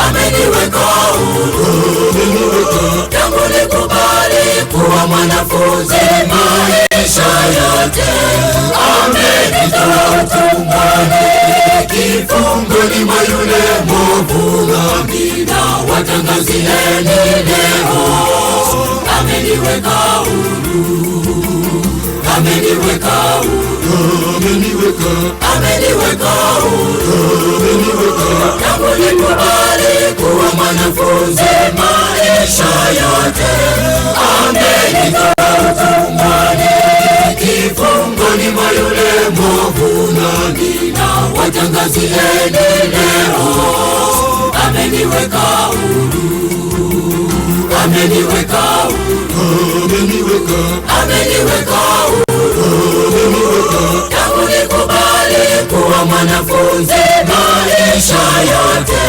Ameniweka huru, tangu nikubali kuwa mwanafunzi maisha yote. Amenitoa utumwani, kifungoni mwa yule mwovu, nami nawatangazieni leo. Ameniweka huru, ameniweka huru, ameniweka huru, tangu nikubali kuwa mwanafunzi maisha yote. Amenitoa utumwani, kifungoni mwa yule mwovu, nami nawatangazieni leo. Ameniweka huru, ameniweka huru, ameniweka huru, tangu nikubali kuwa mwanafunzi maisha yote.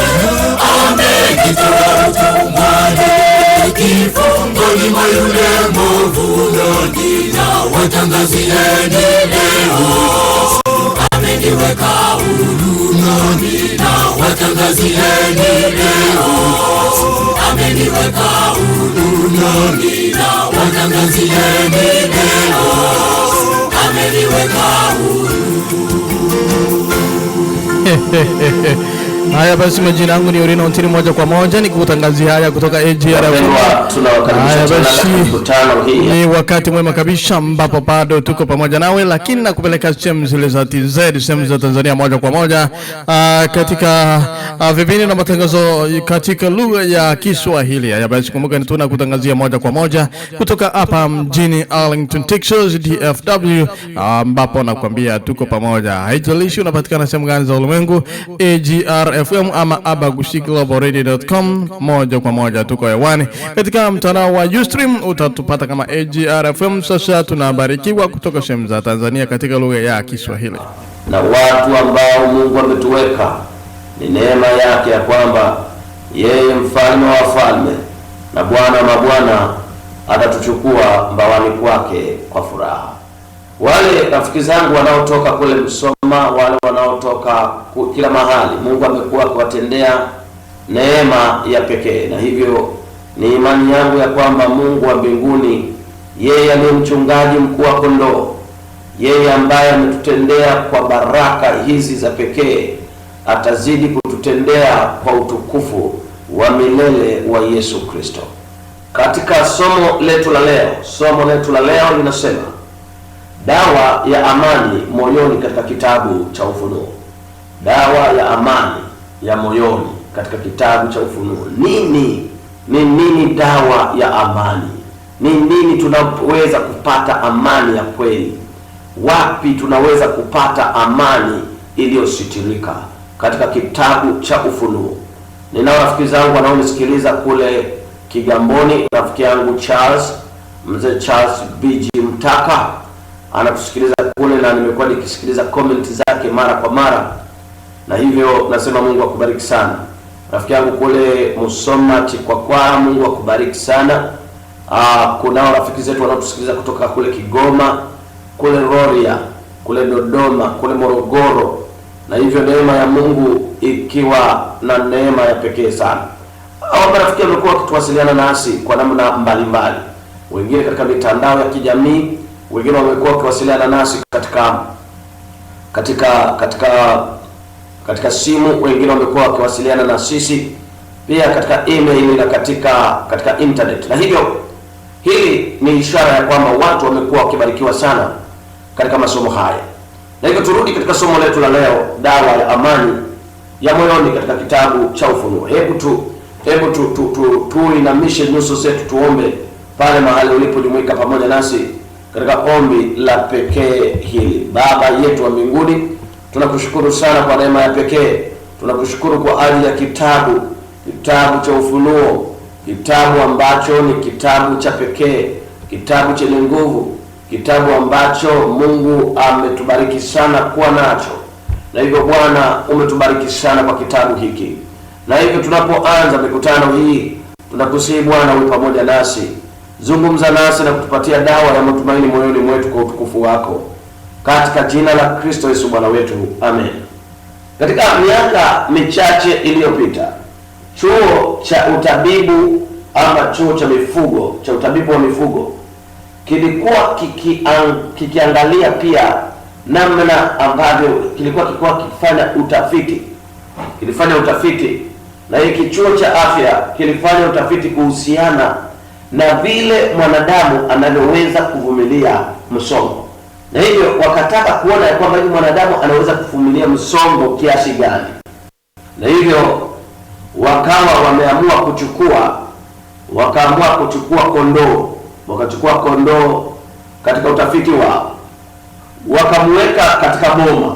Amenitoa utumwani, kifungoni mwa yule mwovu, nami nawatangazieni leo. Ameniweka huru, nami nawatangazieni leo. Ameniweka huru, nami nawatangazieni leo. Ameniweka huru. Haya basi, majina yangu ni Orina Ontiri, moja kwa moja nikikutangazia haya kutoka AGR. Wapendwa, tunawakaribisha Haya tena basi, katika mikutano hii. Ni wakati mwema kabisa ambapo bado tuko pamoja nawe, lakini nakupeleka sehemu zile za TZ, sehemu za Tanzania moja kwa moja katika vipindi na matangazo katika lugha ya Kiswahili. Haya basi, kumbuka ni tunakutangazia moja kwa moja kutoka hapa mjini Arlington, Texas, DFW, ambapo nakwambia tuko pamoja. Haijalishi unapatikana sehemu gani za ulimwengu, AGR FM ama abagushiglobal.radio.com, moja kwa moja tuko hewani katika mtandao wa Ustream, utatupata kama AGR FM. Sasa tunabarikiwa kutoka sehemu za Tanzania katika lugha ya Kiswahili. Na watu ambao Mungu ametuweka ni neema yake ya kwamba yeye mfalme wa wafalme na Bwana wa mabwana atatuchukua mbawani kwake kwa furaha. Wale rafiki zangu wanaotoka kule Msoma, wale wanaotoka kila mahali, Mungu amekuwa akiwatendea neema ya pekee, na hivyo ni imani yangu ya kwamba Mungu wa mbinguni, yeye aliye mchungaji mkuu wa kondoo, yeye ambaye ametutendea kwa baraka hizi za pekee, atazidi kututendea kwa utukufu wa milele wa Yesu Kristo. Katika somo letu la leo, somo letu la leo linasema dawa ya amani moyoni katika kitabu cha Ufunuo. Dawa ya amani ya moyoni katika kitabu cha Ufunuo. Nini ni nini dawa ya amani? Ni nini tunaweza kupata amani ya kweli? Wapi tunaweza kupata amani iliyositirika? Katika kitabu cha Ufunuo. Ninao rafiki zangu wanaonisikiliza kule Kigamboni, rafiki yangu Charles, mzee Charles BG Mtaka anatusikiliza kule, na nimekuwa nikisikiliza comment zake mara kwa mara, na hivyo nasema Mungu akubariki sana. Rafiki yangu kule Musoma Chikwakwa, Mungu akubariki sana. Kunao rafiki zetu wanaotusikiliza kutoka kule Kigoma, kule Rorya, kule Dodoma, kule Morogoro, na hivyo neema ya Mungu ikiwa na neema ya pekee sana. Hao marafiki wamekuwa wakituwasiliana nasi kwa namna mbalimbali, wengine katika mitandao ya kijamii, wengine wamekuwa wakiwasiliana nasi katika simu, wengine wamekuwa wakiwasiliana na sisi pia katika email na katika internet, na hivyo hili ni ishara ya kwamba watu wamekuwa wakibarikiwa sana katika masomo haya. Na hivyo turudi katika somo letu la leo, dawa ya amani ya moyoni katika kitabu cha Ufunuo. Hebu tu tuinamishe nyuso zetu tuombe pale mahali ulipojumuika pamoja nasi katika ombi la pekee hili. Baba yetu wa mbinguni, tunakushukuru sana kwa neema ya pekee. Tunakushukuru kwa ajili ya kitabu cha Ufunuo, kitabu ambacho ni kitabu cha pekee, kitabu chenye nguvu, kitabu ambacho Mungu ametubariki sana kuwa nacho. Na hivyo Bwana, umetubariki sana kwa kitabu hiki, na hivyo tunapoanza mikutano hii, tunakusihi Bwana uwe pamoja nasi, zungumza nasi na kutupatia dawa ya matumaini moyoni mwetu kwa utukufu wako, katika jina la Kristo Yesu Bwana wetu, amen. Katika miaka michache iliyopita, Chuo cha utabibu ama chuo cha mifugo, cha utabibu wa mifugo kilikuwa kikiangalia pia namna ambavyo kilikuwa kikifanya utafiti. Kilifanya utafiti, na hiki chuo cha afya kilifanya utafiti kuhusiana na vile mwanadamu anavyoweza kuvumilia msongo. Na hivyo wakataka kuona ya kwamba hivi mwanadamu anaweza kuvumilia msongo kiasi gani. Na hivyo wakawa wameamua kuchukua, wakaamua kuchukua kondoo, wakachukua kondoo katika utafiti wao, wakamweka katika boma.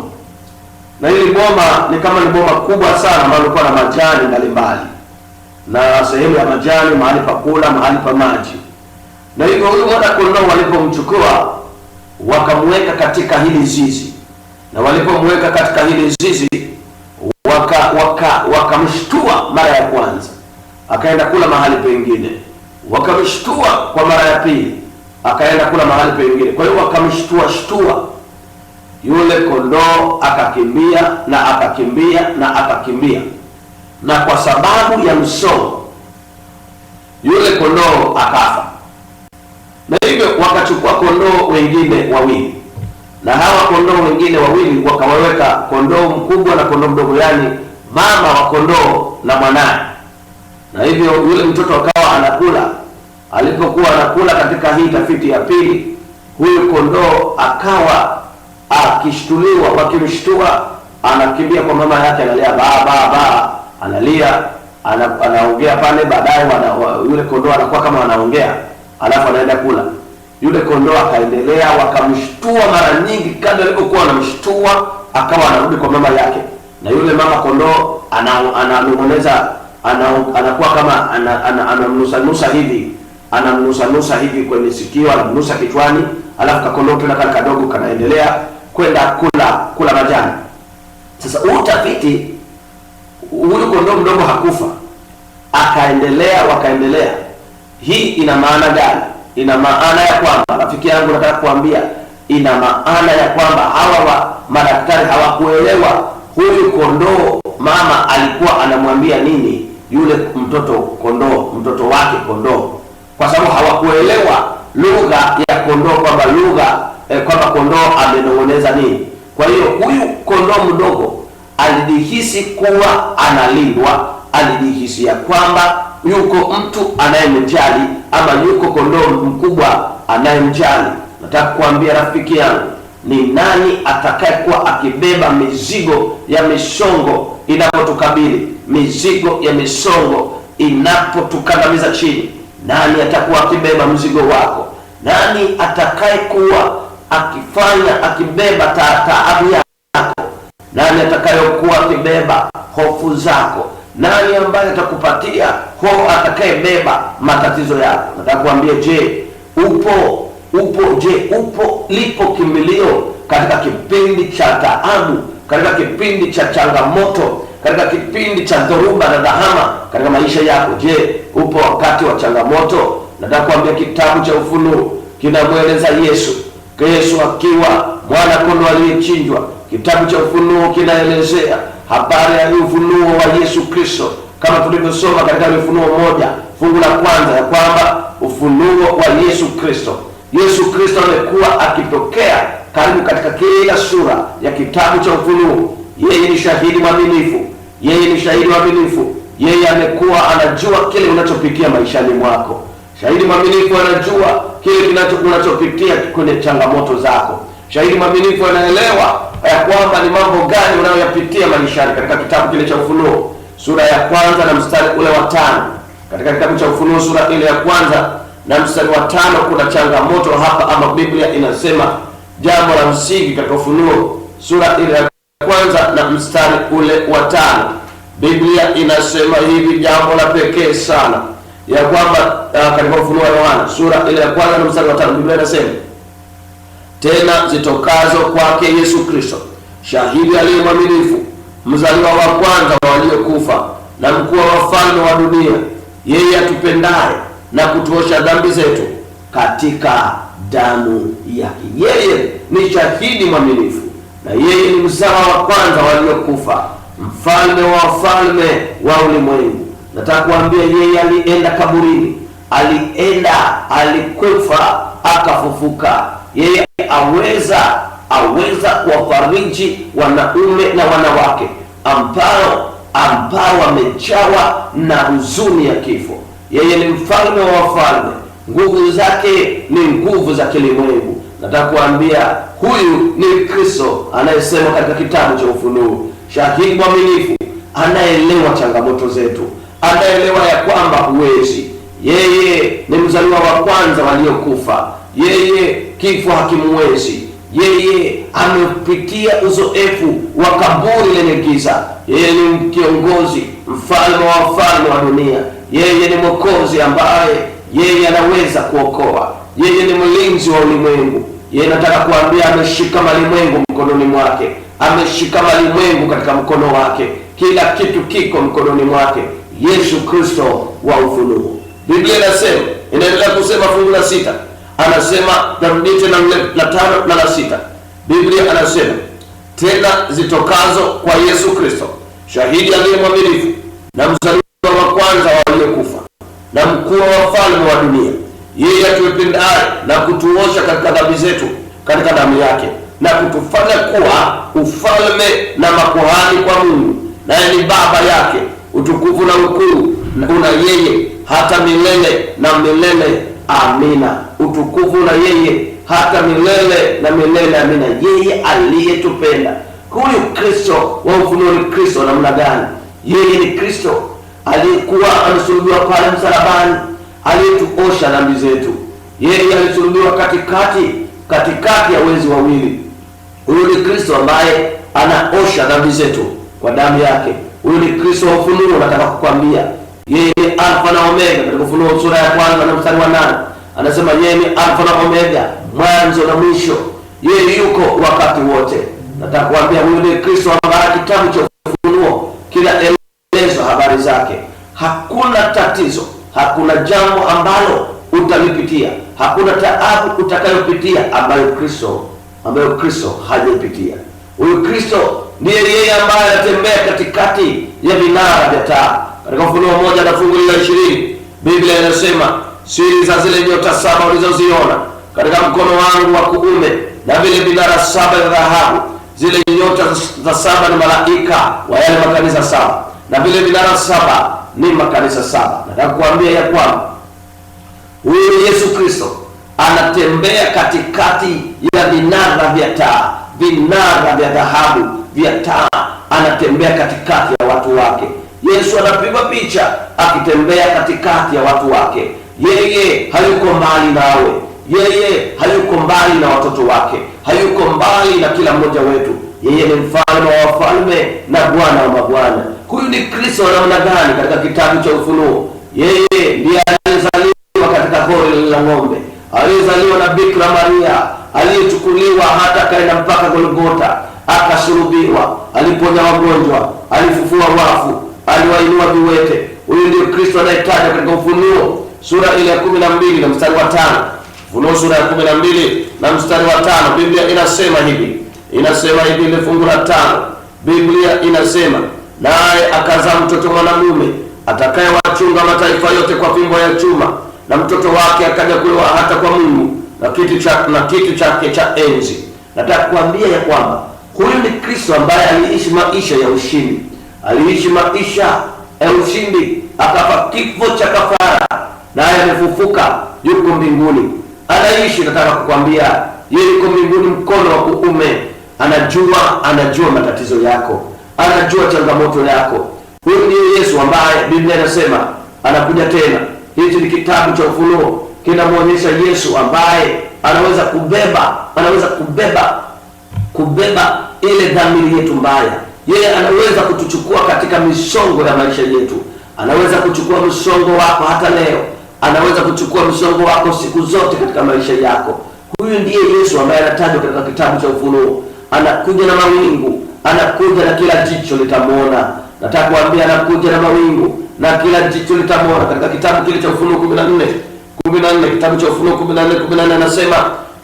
Na hili boma ni kama ni boma kubwa sana ambalo lilikuwa na majani mbalimbali, na sehemu ya majani, mahali pa kula, mahali pa maji. Na hivyo huyu mwana kondoo walipomchukua wakamweka katika hili zizi, na walipomweka katika hili zizi wakamshtua mara ya kwanza, akaenda kula mahali pengine. Wakamshtua kwa mara ya pili, akaenda kula mahali pengine. Kwa hiyo wakamshtua shtua, yule kondoo akakimbia na akakimbia na akakimbia, na kwa sababu ya msongo yule kondoo akafa. Na hivyo wakachukua kondoo wengine wawili, na hawa kondoo wengine wawili wakawaweka kondoo mkubwa na kondoo mdogo, yani mama wa kondoo na mwanae. Na hivyo yule mtoto akawa anakula. Alipokuwa anakula katika hii tafiti ya pili, huyu kondoo akawa akishtuliwa, wakimshtua anakimbia kwa mama yake, analia ba ba ba, analia, anaongea pale. Baadaye yule kondoo anakuwa kama anaongea, alafu anaenda kula. Yule kondoo akaendelea, wakamshtua mara nyingi. Kadri alipokuwa anamshtua akawa anarudi kwa mama yake, na yule mama kondoo ananong'oneza, anakuwa kama anamnusanusa hivi, anamnusanusa hivi kwenye sikio, anamnusa kichwani, alafu kakondoo tena kale kadogo kanaendelea kwenda kula majani. Sasa utafiti, huyu kondoo mdogo hakufa, akaendelea, wakaendelea. Hii ina maana gani? Ina maana ya kwamba, rafiki yangu, nataka kuambia, ina maana ya kwamba hawa madaktari hawakuelewa huyu kondoo mama alikuwa anamwambia nini yule mtoto kondoo, mtoto wake kondoo, kwa sababu hawakuelewa lugha ya kondoo, kwamba lugha kwamba kondoo amenong'oneza nini. Kwa hiyo huyu kondoo mdogo alijihisi kuwa analindwa, alijihisi ya kwamba yuko mtu anayemjali, ama yuko kondoo mkubwa anayemjali. Nataka kuambia rafiki yangu, ni nani atakayekuwa akibeba mizigo ya misongo inapotukabili, mizigo ya misongo inapotukandamiza chini? Nani atakuwa akibeba mzigo wako? Nani atakayekuwa akifanya akibeba taabu yako? Nani atakayokuwa akibeba hofu zako? Nani ambaye atakupatia hofu, atakayebeba matatizo yako? Nataka kuambia, je, upo? Upo? Je, upo? Lipo kimbilio katika kipindi cha taabu, katika kipindi cha changamoto, katika kipindi cha dhoruba na dhahama katika maisha yako? Je, upo wakati wa changamoto? Nataka kuambia kitabu cha Ufunuo kinamweleza Yesu, Yesu akiwa mwana kondoo aliyechinjwa. Kitabu cha Ufunuo kinaelezea habari ya ufunuo wa Yesu Kristo, kama tulivyosoma katika Ufunuo 1 fungu la kwanza, ya kwamba ufunuo wa Yesu Kristo. Yesu Kristo amekuwa akitokea karibu katika kila sura ya kitabu cha Ufunuo. Yeye ni shahidi mwaminifu, yeye ni shahidi mwaminifu. Yeye amekuwa anajua kile unachopitia maishani mwako. Shahidi mwaminifu anajua kile unachopitia kwenye changamoto zako. Shahidi mwaminifu anaelewa ya kwamba ni mambo gani unayoyapitia maishani. Katika kitabu kile cha Ufunuo sura ya kwanza na mstari ule wa 5, katika kitabu cha Ufunuo sura ile ya kwanza na mstari wa 5, kuna changamoto hapa, ama Biblia inasema jambo la msingi katika Ufunuo sura ile ya kwanza na mstari ule wa 5. Biblia inasema hivi jambo la pekee sana, ya kwamba katika Ufunuo wa Yohana sura ile ya kwanza na mstari wa 5, Biblia inasema, tena zitokazo kwake Yesu Kristo, shahidi aliye mwaminifu, mzaliwa wa kwanza wa waliokufa, na mkuu wa wafalme wa dunia, yeye atupendaye na kutuosha dhambi zetu katika damu yake. Yeye ni shahidi mwaminifu, na yeye ni mzaliwa wa kwanza waliokufa, mfalme wa wafalme wa ulimwengu. Nataka kuambia yeye alienda kaburini, alienda, alikufa, akafufuka. Yeye aweza kuwafariji wanaume na wanawake ambao wamejawa na huzuni ya kifo. Yeye ni mfalme wa wafalme, nguvu zake ni nguvu za kilimwengu. Nataka kuambia huyu ni Kristo anayesema katika kitabu cha Ufunuo, shahidi mwaminifu, anaelewa changamoto zetu, anaelewa ya kwamba huwezi. Yeye ni mzaliwa wa kwanza waliokufa, yeye kifo hakimuwezi. Yeye amepitia uzoefu wa kaburi lenye giza. Yeye ni kiongozi, mfalme wa wafalme wa dunia. Yeye ni mwokozi ambaye yeye anaweza kuokoa. Yeye ni mlinzi wa ulimwengu. Yeye nataka kuambia ameshika malimwengu mkononi mwake, ameshika malimwengu katika mkono wake. Kila kitu kiko mkononi mwake, Yesu Kristo wa Ufunuo. Biblia inasema, inaendelea kusema fungu la 6, anasema narudie tena la 5 na la 6. Biblia anasema tena zitokazo kwa Yesu Kristo, shahidi aliye mwaminifu na mzaliwa wa kwanza waliokufa na mkuu wa wafalme wa dunia, yeye atupendaye na kutuosha katika dhambi zetu katika damu yake, na kutufanya kuwa ufalme na makuhani kwa Mungu, naye ni Baba yake. Utukufu na ukuu una yeye hata milele na milele, amina. Utukufu na yeye hata milele na milele, amina. Yeye aliyetupenda. Huyu Kristo wa Ufunuo ni Kristo namna gani? Yeye ni Kristo aliyekuwa amesulubiwa pale msalabani, aliyetuosha dhambi zetu. Yeye alisulubiwa katikati ya wezi wawili. Huyu ni Kristo ambaye anaosha dhambi zetu kwa damu yake. Huyu ni Kristo wa Ufunuo. Nataka kukwambia yeye ni Alfa na Omega. Katika Ufunuo sura ya 1 na mstari wa 8 anasema yeye ni Alfa na Omega, mwanzo na mwisho. Yeye yuko wakati wote. Nataka kuambia huyu ni Kristo ambaye kitabu cha Ufunuo kinaeleza habari zake. Hakuna tatizo, hakuna jambo ambalo utalipitia, hakuna taabu utakayopitia ambayo Kristo hajaipitia. Huyu Kristo ndiye yeye ambaye anatembea katikati ya vinara vya taa. Katika Ufunuo 1 na fungu la 20, Biblia inasema siri za zile nyota 7 ulizoziona katika mkono wangu wa kuume na vile vinara 7 vya dhahabu. Zile nyota za 7 ni malaika wa yale makanisa 7, na vile vinara 7 ni makanisa 7. Nataka kuambia ya kwamba huyu Yesu Kristo anatembea katikati ya vinara vya taa, vinara vya dhahabu vya taa. Anatembea katikati ya watu wake. Yesu anapigwa picha akitembea katikati ya watu wake. Yeye hayuko mbali nawe, yeye hayuko mbali na watoto wake, hayuko mbali na kila mmoja wetu. Yeye ni mfalme wa wafalme na Bwana wa mabwana. Huyu ni Kristo namna gani katika kitabu cha Ufunuo? Yeye ndiye aliyezaliwa katika hori la ng'ombe, aliyezaliwa na Bikira Maria, aliyechukuliwa hata akaenda mpaka Golgotha, akasulubiwa, aliponya wagonjwa, alifufua wafu, aliwainua viwete. Huyu ndiyo Kristo anayetajwa katika Ufunuo sura ile ya 12 na mstari wa 5. Ufunuo sura ya 12 na mstari wa 5, Biblia inasema hivi. Inasema hivi ile fungu la 5. Biblia inasema naye akazaa mtoto mwanamume atakayewachunga mataifa yote kwa fimbo ya chuma, na mtoto wake akaja kulewa hata kwa Mungu na kiti chake cha enzi. Nataka kuambia ya kwamba huyu ni Kristo ambaye aliishi maisha ya ushindi. Aliishi maisha ya ushindi, akafa kifo cha kafara, naye amefufuka, yuko mbinguni. Anaishi. Nataka kukwambia yeye yuko mbinguni mkono wa kuume. Anajua matatizo yako, anajua changamoto yako. Huyu ndiye Yesu ambaye Biblia inasema anakuja tena. Hichi ni kitabu cha Ufunuo kinamuonyesha Yesu ambaye anaweza kubeba ile dhamiri yetu mbaya. Yeye anaweza kutuchukua katika misongo ya maisha yetu. Anaweza kuchukua msongo wako hata leo. Anaweza kuchukua msongo wako siku zote katika maisha yako. Huyu ndiye Yesu ambaye anatajwa katika kitabu cha Ufunuo. Anakuja na mawingu, anakuja na kila jicho litamuona. Nataka kuambia anakuja na mawingu na kila jicho litamuona. Katika kitabu kile cha Ufunuo 14, kitabu cha Ufunuo 14:14 anasema,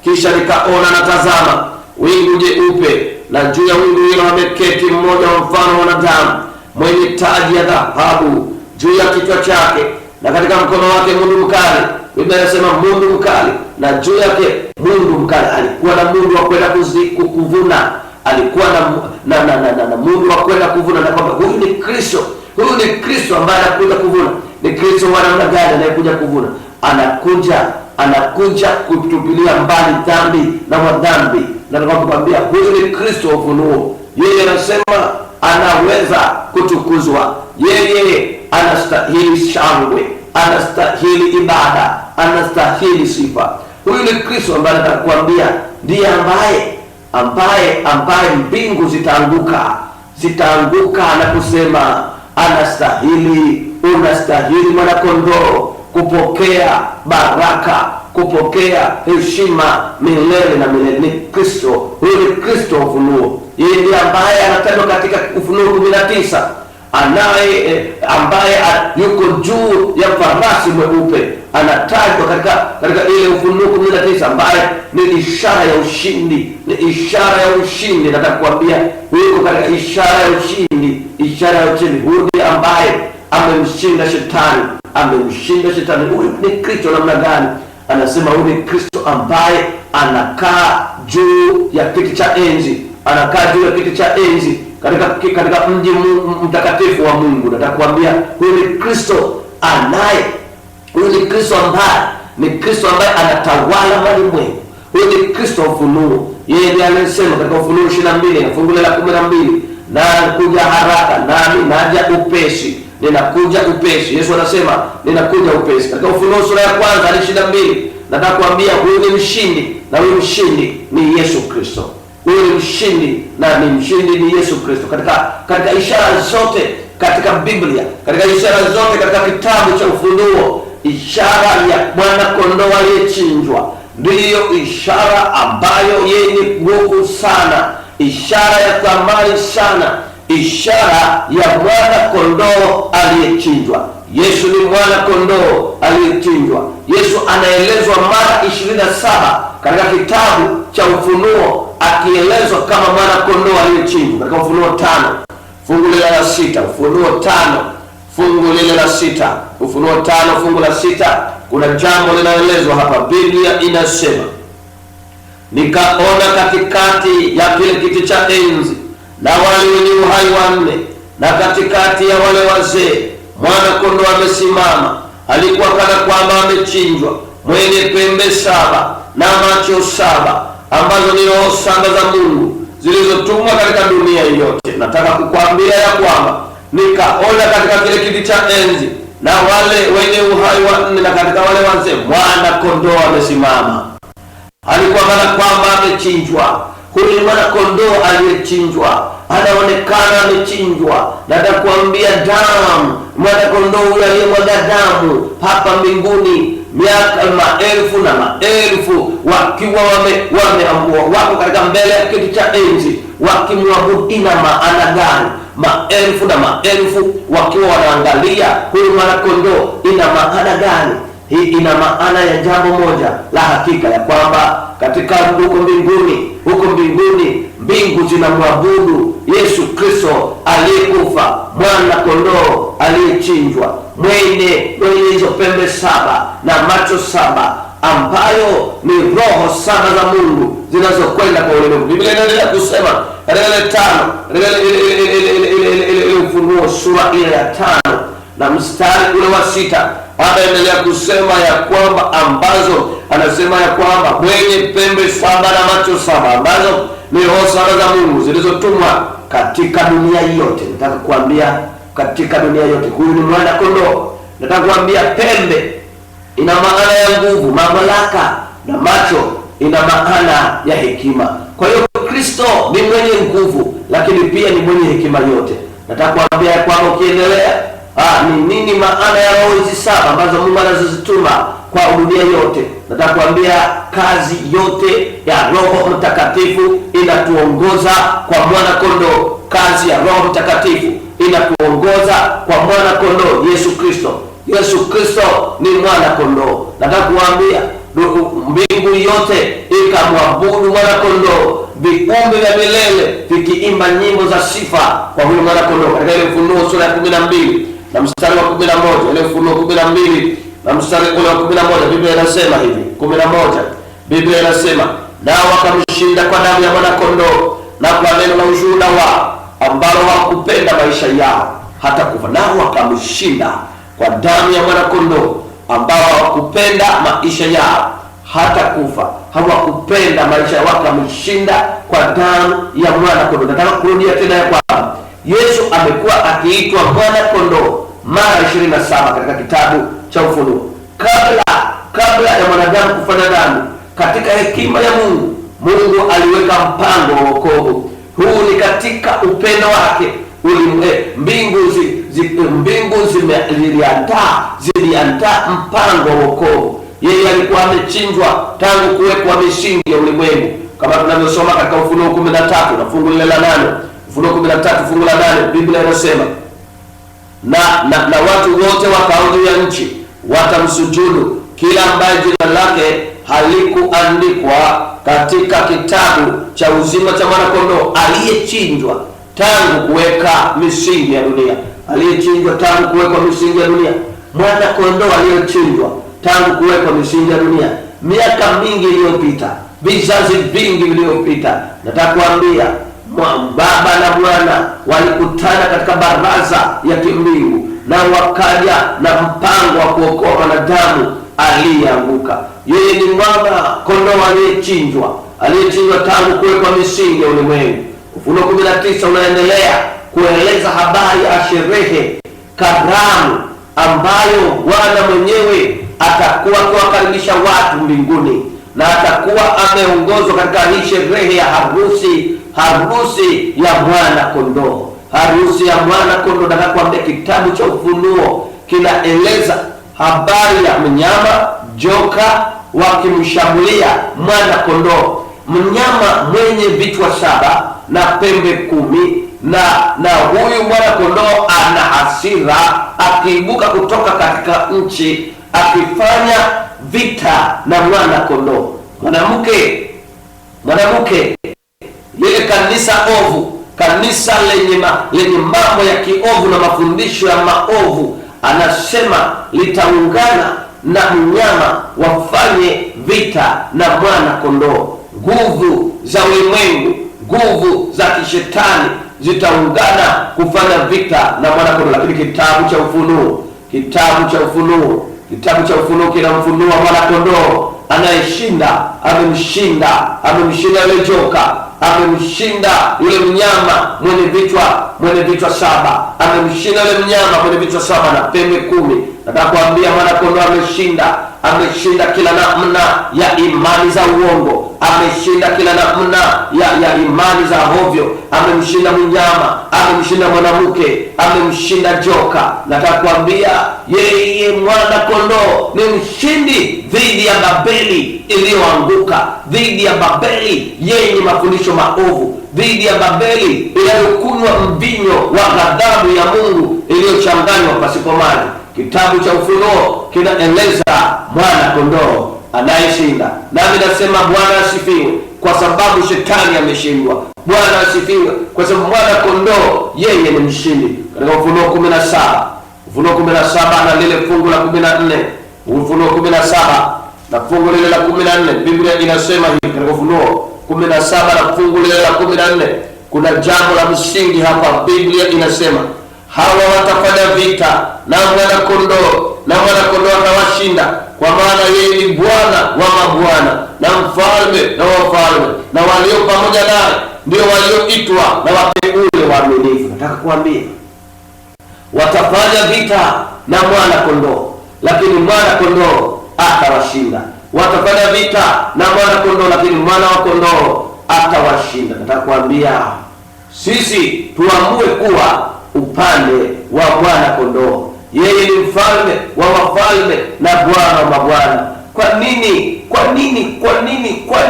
kisha nikaona na tazama wingu jeupe, na juu ya wingu hilo ameketi mmoja wa mfano wa wanadamu, mwenye taji ya dhahabu juu ya kichwa chake na katika mkono wake mundu mkali. Biblia inasema mundu mkali, na juu yake mundu mkali. Alikuwa na mundu wa kwenda kuvuna, alikuwa na mundu wa kwenda kuvuna, na kwamba huyu ni Kristo, huyu ni Kristo ambaye anakuja kuvuna. Ni Kristo wa namna gani anayekuja kuvuna? Anakuja kutupilia mbali dhambi na wadhambi. Na nakwambia huyu ni Kristo wa ufunuo. Yeye anasema anaweza kutukuzwa, yeye anastahili shangwe, anastahili ibada, anastahili sifa. Huyu ni Kristo ambaye atakwambia ndiye ambaye mbingu zitaanguka na kusema anastahili, unastahili mwana kondoo kupokea baraka, kupokea heshima milele na milele. Ni Kristo, huyu ni Kristo wa ufunuo. Yeye ndiye ambaye anatajwa katika Ufunuo 19, anaye ambaye yuko juu ya farasi mweupe, anatajwa katika ile Ufunuo 19, ambaye ni ishara ya ushindi, ni ishara ya ushindi. Nataka kuambia yuko katika ishara ya ushindi, ishara ya ushindi. Huyu ndiye ambaye amemshinda shetani, amemshinda shetani. Huyu ni Kristo namna gani? Anasema huyu ni Kristo ambaye anakaa juu ya kiti cha enzi, anakaa juu ya kiti cha enzi katika mji mtakatifu wa Mungu. Nataka kuambia huyu ni Kristo anaye, huyu ni Kristo ambaye ni Kristo ambaye anatawala malimwengu. Huyu ni Kristo ufunuo. Yeye ndiye aliyesema katika Ufunuo 22 na fungu la 12, nakuja haraka, nami naja upesi, ninakuja upesi. Yesu anasema ninakuja upesi. Katika Ufunuo sura ya kwanza hadi 22, nataka kuambia huyu ni mshindi, na huyu mshindi ni Yesu Kristo. Huyu ni mshindi, na ni mshindi ni Yesu Kristo. Katika ishara zote katika Biblia, katika ishara zote katika kitabu cha Ufunuo, ishara ya mwana kondoo aliyechinjwa ndiyo ishara ambayo yenye nguvu sana, ishara ya thamani sana, ishara ya mwana kondoo aliyechinjwa. Yesu ni mwana kondoo aliyechinjwa. Yesu anaelezwa mara 27 katika kitabu cha Ufunuo, akielezwa kama mwana kondoo aliyechinjwa. Katika Ufunuo 5 fungu la 6, Ufunuo 5 fungu lile la 6, Ufunuo 5 fungu la 6, kuna jambo linaelezwa hapa. Biblia inasema, nikaona katikati ya kile kiti cha enzi na wale wenye uhai wanne, na katikati ya wale wazee mwana kondoo amesimama, alikuwa kana kwamba amechinjwa, mwenye pembe 7 na macho 7, ambazo ni roho 7 za Mungu zilizotumwa katika dunia yote. Nataka kukuambia ya kwamba nikaona katika kile kiti cha enzi na wale wenye uhai wanne na katika wale wazee mwana kondoo amesimama, alikuwa kana kwamba amechinjwa. Huyu ni mwana kondoo aliyechinjwa, anaonekana amechinjwa. Nataka kuambia damu, mwana kondoo huyu aliyemwaga damu hapa mbinguni miaka maelfu na maelfu, wakiwa wako katika mbele ya kiti cha enzi wakimwabudu. Ina maana gani? Maelfu na maelfu wakiwa wanaangalia huyu mwana kondoo, ina maana gani? Hii ina maana ya jambo moja la hakika, ya kwamba katika huko mbinguni mbingu zinamwabudu Yesu Kristo aliyekufa, mwana kondoo aliyechinjwa, mwenye hizo pembe 7 na macho 7, ambayo ni roho 7 za Mungu zinazokwenda kwa ulimwengu. Biblia inaendelea kusema katika ile 5, ile Ufunuo sura ile ya 5 na mstari ule wa 6, anaendelea kusema ya kwamba ambazo anasema ya kwamba mwenye pembe 7 na macho 7, ambazo ni roho 7 za Mungu zilizotumwa katika dunia yote. Nataka kuambia katika dunia yote huyu ni mwana kondoo. Nataka kuambia pembe ina maana ya nguvu, mamlaka, na macho ina maana ya hekima. Kwa hiyo Kristo ni mwenye nguvu, lakini pia ni mwenye hekima yote. Nataka kuambia kwamba ukiendelea, ni nini maana ya roho hizi 7 ambazo Mungu anazozituma kwa dunia yote? Nataka kuambia kazi yote ya Roho Mtakatifu inatuongoza kwa mwana kondoo. Kazi ya Roho Mtakatifu inatuongoza kwa mwana kondoo Yesu Kristo. Yesu Kristo ni mwana kondoo. Nataka kuambia mbingu yote ikamwabudu mwana kondoo, viumbe vya milele vikiimba nyimbo za sifa kwa huyu mwana kondoo. Katika ile Ufunuo sura ya 12 na mstari wa 11, ile Ufunuo 12 na mstari ule wa 11, Biblia inasema hivi, 11, Biblia inasema, nao wakamshinda kwa damu ya mwana-kondoo na kwa neno la ushuhuda wao, ambalo hawakupenda maisha yao hata kufa. Nao wakamshinda kwa damu ya mwana-kondoo, ambao hawakupenda maisha yao hata kufa. Hawakupenda maisha yao, wakamshinda kwa damu ya mwana-kondoo. Nataka kurudia tena ya kwamba Yesu amekuwa akiitwa mwana-kondoo mara 27 katika kitabu cha Ufunuo. Kabla ya mwanadamu kufanya dhambi, katika hekima ya Mungu, Mungu aliweka mpango wa wokovu. Huu ni katika upendo wake. Mbingu ziliandaa mpango wa wokovu. Yeye alikuwa amechinjwa tangu kuwekwa misingi ya ulimwengu, kama tunavyosoma katika Ufunuo 13 na fungu lile la 8. Ufunuo 13 fungu la 8, Biblia inasema, na watu wote wakao juu ya nchi watamsujudu kila ambaye jina lake halikuandikwa katika kitabu cha uzima cha mwana-kondoo aliyechinjwa tangu kuweka misingi ya dunia. Aliyechinjwa tangu kuwekwa misingi ya dunia. Mwana-kondoo aliyechinjwa tangu kuwekwa misingi ya dunia, miaka mingi iliyopita, vizazi vingi vilivyopita. Nataka kuambia Baba na Mwana walikutana katika baraza ya kimbingu na wakaja na mpango wa kuokoa mwanadamu aliyeanguka. Yeye ni mwana kondoo aliyechinjwa tangu kuwekwa misingi ya ulimwengu. Ufunuo 19 unaendelea kueleza habari ya sherehe, karamu ambayo Bwana mwenyewe atakuwa akiwakaribisha watu mbinguni, na atakuwa ameongozwa katika hii sherehe ya harusi, harusi ya mwana kondoo, harusi ya mwana kondoo. Nataka kuambia kitabu cha Ufunuo kinaeleza habari ya mnyama joka wakimshambulia mwana kondoo, mnyama mwenye vichwa 7 na pembe 10, na huyu mwana kondoo ana hasira akiibuka kutoka katika nchi akifanya vita na mwana kondoo. Mwanamke, lile kanisa ovu, kanisa lenye mambo ya kiovu na mafundisho ya maovu, anasema litaungana na mnyama wafanye vita na mwana kondoo. Nguvu za ulimwengu, nguvu za kishetani zitaungana kufanya vita na mwana kondoo. Lakini kitabu cha Ufunuo kinamfunua mwana kondoo anayeshinda. Amemshinda yule joka, amemshinda yule mnyama mwenye vichwa 7, amemshinda yule mnyama mwenye vichwa 7 na pembe 10. Nataka kuambia mwana kondoo ameshinda kila namna ya imani za uongo, ameshinda kila namna ya imani za hovyo, amemshinda mnyama, amemshinda mwanamke, amemshinda joka. Nataka kuambia yeye mwana kondoo ni mshindi dhidi ya Babeli iliyoanguka, dhidi ya Babeli yenye mafundisho maovu, dhidi ya Babeli inayokunywa mvinyo wa ghadhabu ya Mungu iliyochanganywa pasipo maji. Kitabu cha Ufunuo kinaeleza mwana kondoo anayeshinda. Nami nasema Bwana asifiwe, kwa sababu shetani ameshindwa. Bwana asifiwe, kwa sababu mwana kondoo yeye ni mshindi. Katika Ufunuo 17, Ufunuo 17 na lile fungu la 14, Ufunuo 17 na fungu lile la 14, Biblia inasema hivi. Katika Ufunuo 17 na fungu lile la 14, kuna jambo la msingi hapa. Biblia inasema hawa watafanya vita na mwana kondoo, na mwana kondoo atawashinda, kwa maana yeye ni Bwana wa mabwana na mfalme na wafalme, na walio pamoja naye ndio walioitwa na wateule waaminifu. Nataka kuambia watafanya vita na mwana kondoo, lakini mwana kondoo atawashinda. Watafanya vita na mwana kondoo, lakini mwana wa kondoo atawashinda. Nataka kuambia sisi tuamue kuwa upande wa mwana kondoo. Yeye ni mfalme wa wafalme na Bwana wa mabwana. Kwa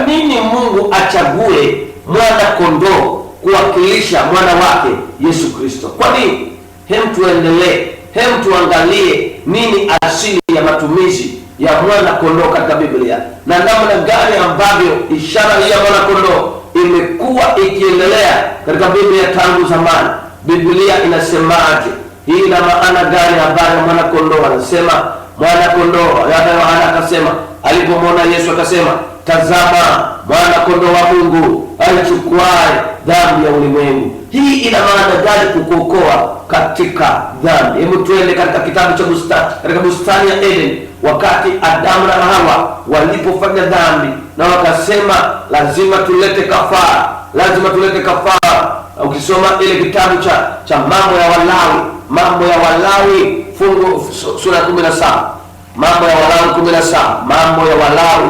nini Mungu achague mwana kondoo kuwakilisha mwana wake Yesu Kristo? Kwa nini? Hem tuendelee, hem tuangalie nini asili ya matumizi ya mwana kondoo katika Biblia na namna gani ambavyo ishara hii ya mwana kondoo imekuwa ikiendelea katika Biblia tangu zamani. Biblia inasemaje? Hii ina maana gani habari ya mwana kondoo? Anasema mwana kondoo. Hata Yohana akasema, alipomwona Yesu akasema, tazama mwana kondoo wa Mungu aichukuaye dhambi ya ulimwengu. Hii ina maana gani kukuokoa katika dhambi? Hebu tuende katika kitabu cha bustani, katika bustani ya Eden, wakati Adamu na Hawa walipofanya dhambi na wakasema lazima tulete kafara, lazima tulete kafara. Ukisoma ile kitabu cha Mambo ya Walawi, Mambo ya Walawi fungu sura ya 17, Mambo ya Walawi 17, Mambo ya Walawi,